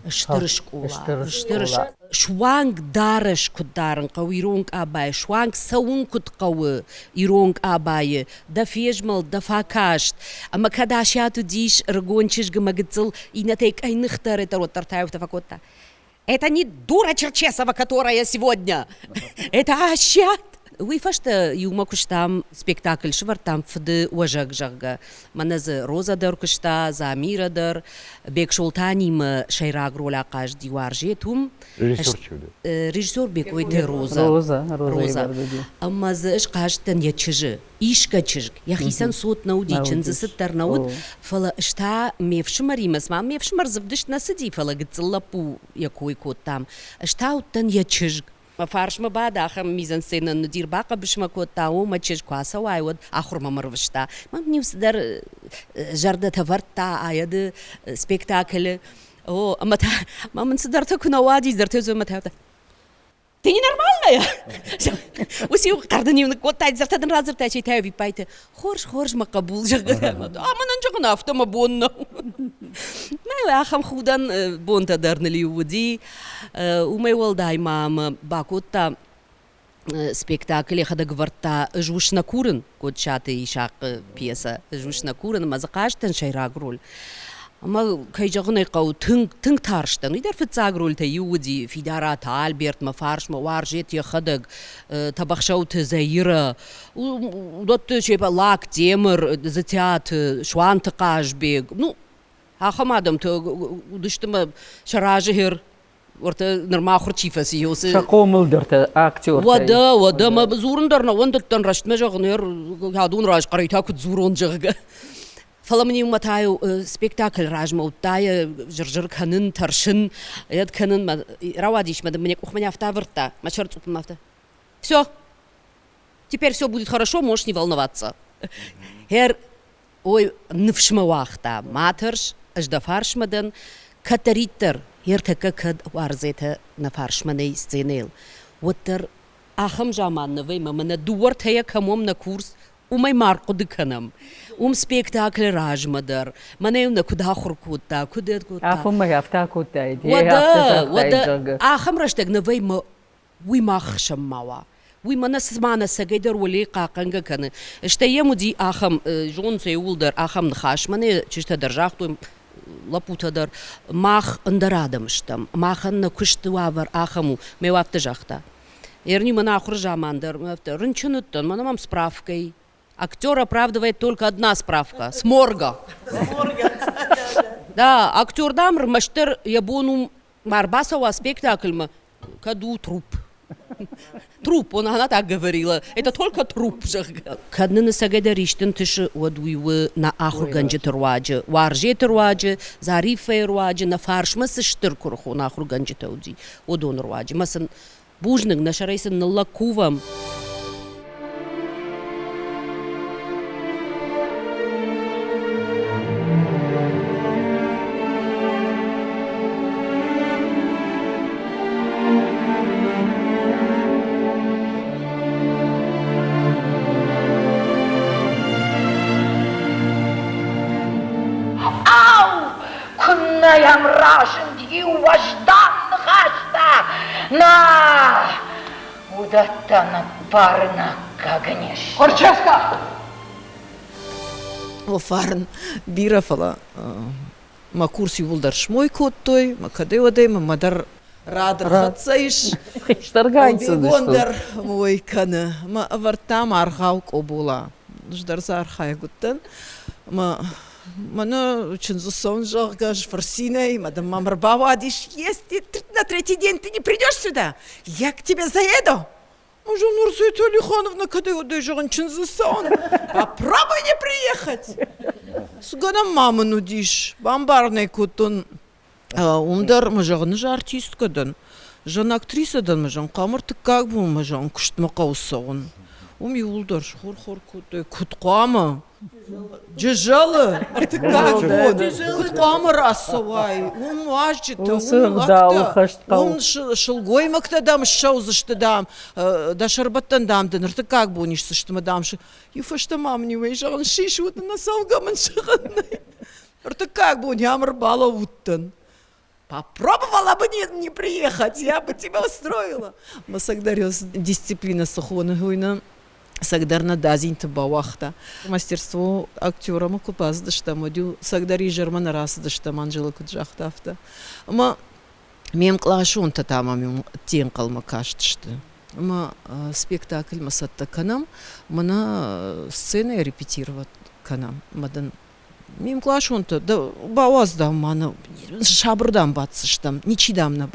Стыр скъола. Стыр скъола. Суанг дарӕс куыд дарын хъӕуы ирон къабайы, суанг цӕуын куыд хъӕуы ирон къабайы, дӕ фезмӕлд, дӕ фӕкаст. Ӕмӕ кӕд Асиат уыдис ӕрыгон чызг ӕмӕ гыццыл иннӕтӕй къӕйныхдӕр, уӕддӕр та афтӕ фӕкодта. Это не дура Черчесова, которая сегодня. Это Асиат. Уый фӕстӕ иумӕ куыстам, спектакль сӕвӕрдтам Фыды уӕзӕг, зӕгъгӕ. Мӕнӕ дзы Роза дӕр куыста, Замирӕ дӕр. Бексолтанимӕ сӕйраг роль ахъазыди Уарзет уым. Режиссер чи уыди? Режиссер Бекъойты Роза. Роза, Роза. Ӕмӕ дзы ӕз хъазыдтӕн йӕ чызджы. Исгӕ чызг. Йӕхицӕн цот нӕ уыди, чындзы цыд дӕр нӕ уыд. Фӕлӕ ӕз та ме фсымӕримӕ, цыма ме фсымӕр дзы вдыст нӕ цыди, фӕлӕ гыццыл лӕппу йӕ кой кодтам. Ӕз та уыдтӕн йӕ чызг. Мӕ фарсмӕ бады ахӕм мизансценӕ ныдир бахъӕбысмӕ кодта, о, мӕ чызг куы ацӕуай, уӕд ахуырмӕ мӕ рвыста. Мӕм-иу цыдӕр зӕрдӕтӕ вӕрдта аеды спектаклы. О, ӕмӕ та ма мын цыдӕртӕ куы нӕ уади, цыдӕртӕ ӕмӕ та Ты ненормальная? Уыцы-иу хъӕрдын-иу ныккодтай, дзырдтӕ дын радзырдтай, чи та ӕвиппайты. Хорз, хорз, мӕ хъӕбул, зӕгъгӕ. А мӕнӕн зӕгъын афтӕ мӕ бон нӕу. Мӕ ахӕм худӕн бонтӕ дӕр ныл-иу уыди. Уымӕй уӕлдай ма мӕ бакодта спектакль йӕхӕдӕг ӕвӕрдта «Ӕз ус нӕ курын» Кодсаты Исахъы пьесӕ «Ӕз ус нӕ курын» ӕмӕ дзы хъазтӕн сӕйраг роль. Ӕмӕ, кӕй зӕгъын ӕй хъӕуы, тынг, тынг тарстӕн. Уый дӕр фыццаг рольтӕй иу уыди Фидараты Альберт, мӕ фарсмӕ Уарзет йӕхӕдӕг, Тӕбӕхсӕуты Заирӕ, уыдӕтты се Лак Темыр, Дзытиаты, Суанты Хъазбег. Ну, ахӕм адӕмтӕ уыдысты мӕ сӕ разы хер уӕртӕ нырма ахуыр чи фӕци, уыцы... Сӕ хъомылдӕртӕ, актертӕй. Уӕдӕ, уӕдӕ, мӕ дзурын дӕр нӕ уӕндыдтӕн, рӕстмӕ зӕгъын, адон раз хъӕрӕй та куыд дзурон, зӕгъгӕ. Фӕлӕ мын иумӕ та спектакль размӕ уыдта зыр-зыр кӕнын, тӕрсын, йӕд кӕнын. Рауадис мӕ, мӕ къухмӕ афтӕ авӕрдта, мӕ сӕр цъупмӕ афтӕ. Все, теперь все будет хорошо, можешь не волноваться. Хер, ой, ныфс мӕ уагъта, ма тӕрс, ӕз дӕ фарсмӕ дӕн, кӕддӕриддӕр, ӕртӕккӕ кӕд уарзетӕ нӕ фарсмӕ нӕй сценӕйыл, уӕддӕр ахӕм заман нӕ вӕймӕ, мӕнӕ дыууӕртӕйӕ кӕм уӕм нӕ курс, уымӕй ма ӕрхъуыды кӕнӕм. Уым спектаклы размӕ дӕр мӕнӕ-иу нӕ куыд ахуыр кодта, куыд кодта. Афонмӕ афтӕ кодтаид, уӕдӕ, уӕдӕ ахӕм рӕстӕг нӕ вӕймӕ уый мах хсӕн ма уа. Уый мӕнӕ цыма нӕ цӕгӕйдӕр уӕлейы хъахъхъӕнгӕ кӕны. Стӕй йӕм уыди ахӕм, зонынц ӕй иууылдӕр, ахӕм ныхас. Мӕнӕ чызджытӕ дӕр загътой, лӕппутӕ дӕр, мах ӕндӕр адӕм стӕм, махӕн нӕ куысты уавӕр ахӕм у. Мӕ афтӕ загъта. Эрни мӕн ахуыры заман дӕр афтӕ рынчын уыдтӕн, мӕнӕ мӕм справкӕй. Актер оправдывает только одна справка – с морга. Да, актер, дам, ӕрмӕстдӕр йӕ бон у ма ӕрбацӕуа спектакльмӕ, кӕд у труп. Труп, он она так говорила, это только труп, зӕгъгӕ. Кӕд нын ӕцӕгӕйдӕр исты нтысы, уӕд уый у нӕ ахуыргӕнджыты руаджы, Уарзеты руаджы, Зариффӕйы руаджы, нӕ фарсмӕ цы стыр куырыхон ахуыргӕнджытӕ уыди, уыдоны руаджы. Мӕ сын бузныг, нӕ сӕрӕй сын ныллӕг кувӕм. Ау, куыннӕ йӕм разынд иу уӕздан ныхӕстӕ! Нӕ, уыдӕттӕ ныббарын аккаг не сты. Хорческа! О, фарн бирӕ, фӕлӕ мӕ курс иууылдӕр смой кодтой, мӕ кӕдӕй-уӕдӕй мӕ дӕр рад ӕрхӕццӕ ис. Хистӕргай Бегон дӕр мой кӕны. Мӕ ӕвӕрдтам аргъау Къобола. Ӕз дӕр дзы архайӕг уыдтӕн. Мӕ Мӕнӕ чындзы цӕуын, зӕгъгӕ, ӕз фырцинӕй, мӕ дын мӕм ӕрбауадис, если на третий день ты не придешь сюда, я к тебе заеду. Может, Нурсует Алихановна, кӕдӕй уӕдӕй зӕгъын чындзы цӕуын, попробуй не приехать. Цы гӕнӕн ма мын уыдис, бамбарын ӕй кодтон, Уым дӕр мӕ зӕгъын, ӕз артисткӕ дӕн, зӕгъын, актрисӕ дӕн, мӕ зӕгъын, хъуамӕ ӕртыккаг бон мӕ зӕгъын, куыстмӕ хъӕуы цӕуын. Уым иууылдӕр схор-хор кодтой, куыд хъуамӕ? Джызӕлы ӕртыккаг бон куыд хъуамӕ рацӕуай? Уым уазджытӕ, уым лӕгтӕ, уым сылгоймӕгтӕ, дам, ссӕудзысты, дам, дӕ сӕрбӕттӕн, дам, дын ӕртыккаг бон исдзысты, мӕ дам, иу фӕстӕ ма мын иуӕй зӕгъын, сисут, нӕ цӕугӕ мын зӕгъын нӕй. Ӕртыккаг бон йӕм ӕрбалӕууыдтӕн. Попробовала бы не, не приехать, я бы тебя устроила. Мӕ цӕгдӕр дисциплина цы хоны, уый нӕ цӕгдӕр нӕ дадзинты бауагъта. Мастерство актерамӕ куы бацыдыстӕм, уӕд-иу цӕгдӕр изӕрмӕ нӕ рацыдыстӕм, Анжела куыд загъта, афтӕ. Ӕмӕ ме мкъласонтӕ та мӕм ӕдде ӕнхъӕлмӕ кастысты. Ӕмӕ спектакльмӕ цӕттӕ кӕнӕм, мӕнӕ сценӕйы репетировать кӕнӕм. Ӕмӕ дын Ме мкъласонтӕ бауадз, дам, ма нӕ сабыр, дам, баддзыстӕм, ничи, дам, нӕ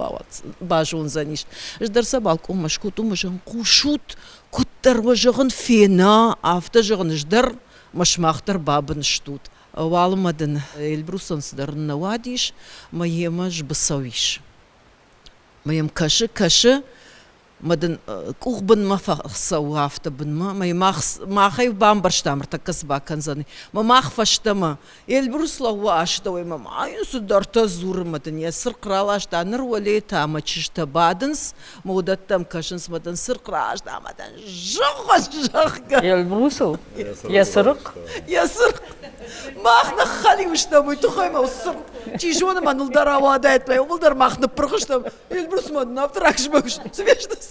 базондзӕнис. Ӕз дӕр сӕ балкъонмӕ скодтон ӕмӕ зӕгъын, хъусут, куыддӕр уӕ, зӕгъын, фена, афтӕ, зӕгъын, ӕз дӕр мӕ сымах дӕр бабын стут. Уалынмӕ дын Эльбрусӕн цыдӕр нӕ уадис, мӕ йемӕ сбыцӕу ис. Мӕ йӕм кӕсы, кӕсы, мӕ дын къух бынмӕ фӕцӕуы афтӕ бынмӕ, мӕ мах, махӕй бамбӕрстам ӕртӕккӕ цы бакӕндзӕн. Мӕ мах фӕстӕмӕ Эльбрус лӕууы астӕуӕй, мӕ ма йын цыдӕртӕ дзуры, мӕ дын йӕ цырхъ раласта, ныр уӕле та мӕ чызджытӕ бадынц, мӕ уыдӕттӕм кӕсынц, мӕ дын цырхъ раласта, ӕмӕ дын зӕгъ, зӕгъгӕ. Эльбрусыл? Йӕ цырыхъ? Йӕ цырхъ. Мах ныххӕлиу стӕм уый тыххӕй мӕ цырхъ. Чи зоны, мӕныл дӕр ауадаид, мӕ иууыл дӕр мах ныппырх стӕм. Эльбрус ма дын афтӕ рагзмӕг цы фесты?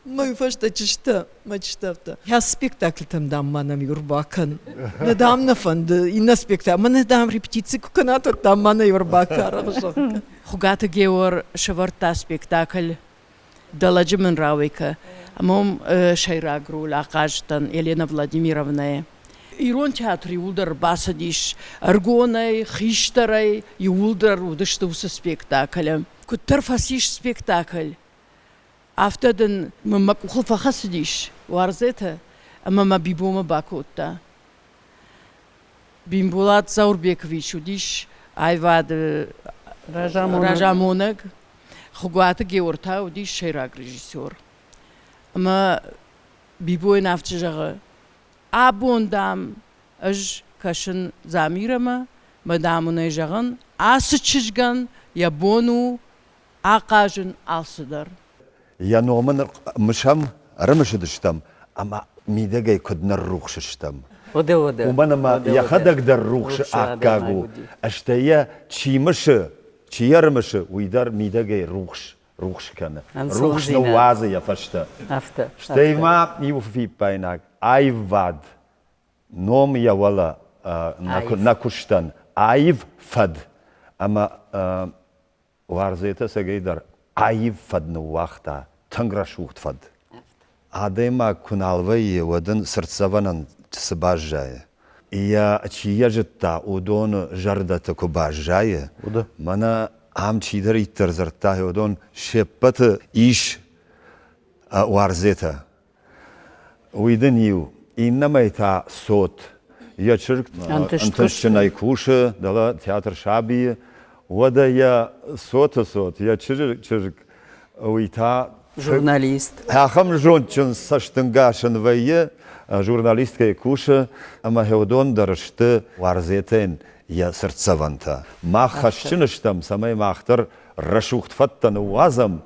Мӕ фӕстӕ чызджытӕ, мӕ чызджытӕ афтӕ. Йӕ спектакльтӕм, дам, ма нӕм иу ӕрбакӕн. Нӕ, дам, нӕ фӕнды иннӕ спектакль. Мӕнӕ, дам, репетици куы кӕнат, уӕд, дам, ма нӕ иу ӕрбакӕн, зӕгъгӕ. Хуыгаты Геор сӕвӕрдта спектакль Дӕ лӕджы мын рауӕй кӕ. Ӕмӕ уым сӕйраг роль ахъазыдтӕн Елена Владимировнӕйы. Ирон театр иууылдӕр бацыдис ӕргонӕй, хистӕрӕй, иууылдӕр уыдысты уыцы спектаклы. Куыддӕр фӕцис спектакль, афтӕ дын мын мӕ къухыл фӕхӕцыдис Уарзетӕ ӕмӕ мӕ Бибомӕ бакодта. Бимбулат Заурбекович уыдис аивады разамонӕг, Хуыгуаты Геор та уыдис сӕйраг режиссер. Ӕмӕ Бибойӕн афтӕ зӕгъы, абон, дам, ӕз кӕсын Замирӕмӕ, мӕ, дам, уын ӕй зӕгъын, ацы чызгӕн йӕ бон у ахъазын алцыдӕр. Йӕ ном ын мысӕм, ӕрымысыдыстӕм ӕмӕ мидӕгӕй куыд ныррухс стӕм. Уымӕн ӕмӕ йӕхӕдӕг дӕр рухсы аккаг у, стӕй йӕ чи мысы, чи йӕ ӕрымысы, уый дӕр мидӕгӕй рухс рухс кӕны, рухс ныууадзы йӕ фӕстӕ. Афтӕ. Стӕй ма иу фиппаинаг, аивад ном йӕ уӕлӕ нӕ куыстӕн, аив фӕд ӕмӕ Уарзетӕ цӕгӕйдӕр аив фӕд ныууагъта, тынг рӕсугъд фӕд. Адӕймаг куы нал вӕййы, уӕд ын цыртдзӕвӕнӕн цы баззайы? Йӕ чи йӕ зыдта, уыдоны зӕрдӕты куы баззайы, мӕнӕ ам чидӕриддӕр дзырдта, уыдон се ппӕты ис Уарзетӕ. Уый дын иу, иннӕмӕй та цот. Йӕ чызг ӕнтыстджынӕй кусы, дӕлӕ театр сабийы. Уӕдӕ йӕ цоты цот, йӕ чызджы чызг, уый та Журналист. Ахӕм зондджын цӕстӕнгас ын вӕййы, журналисткӕй кусы, ӕмӕ уыдон дӕр сты Уарзетӕн йӕ цыртдзӕвӕнтӕ. Мах хӕсджын стӕм, цӕмӕй мах дӕр рӕсугъд фӕдтӕ ныууадзӕм,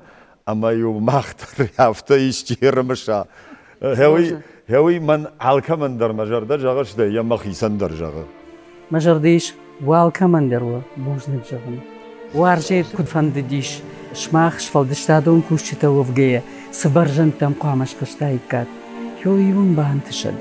ӕмӕ-иу мах дӕр афтӕ исчи ӕрымыса. Гъеуый мӕн алкӕмӕн дӕр мӕ зӕрдӕ зӕгъы, стӕй йӕ мӕхицӕн дӕр зӕгъы. Мӕ зӕрдӕ ис уӕ алкӕмӕн дӕр уӕ бузныг зӕгъын. Уарзет куыд фӕндыдис, сымах сфӕлдыстадон кусджытӕ уӕвгӕйӕ, цы бӕрзӕндтӕм хъуамӕ схызтаиккат, уый уын бантысӕд.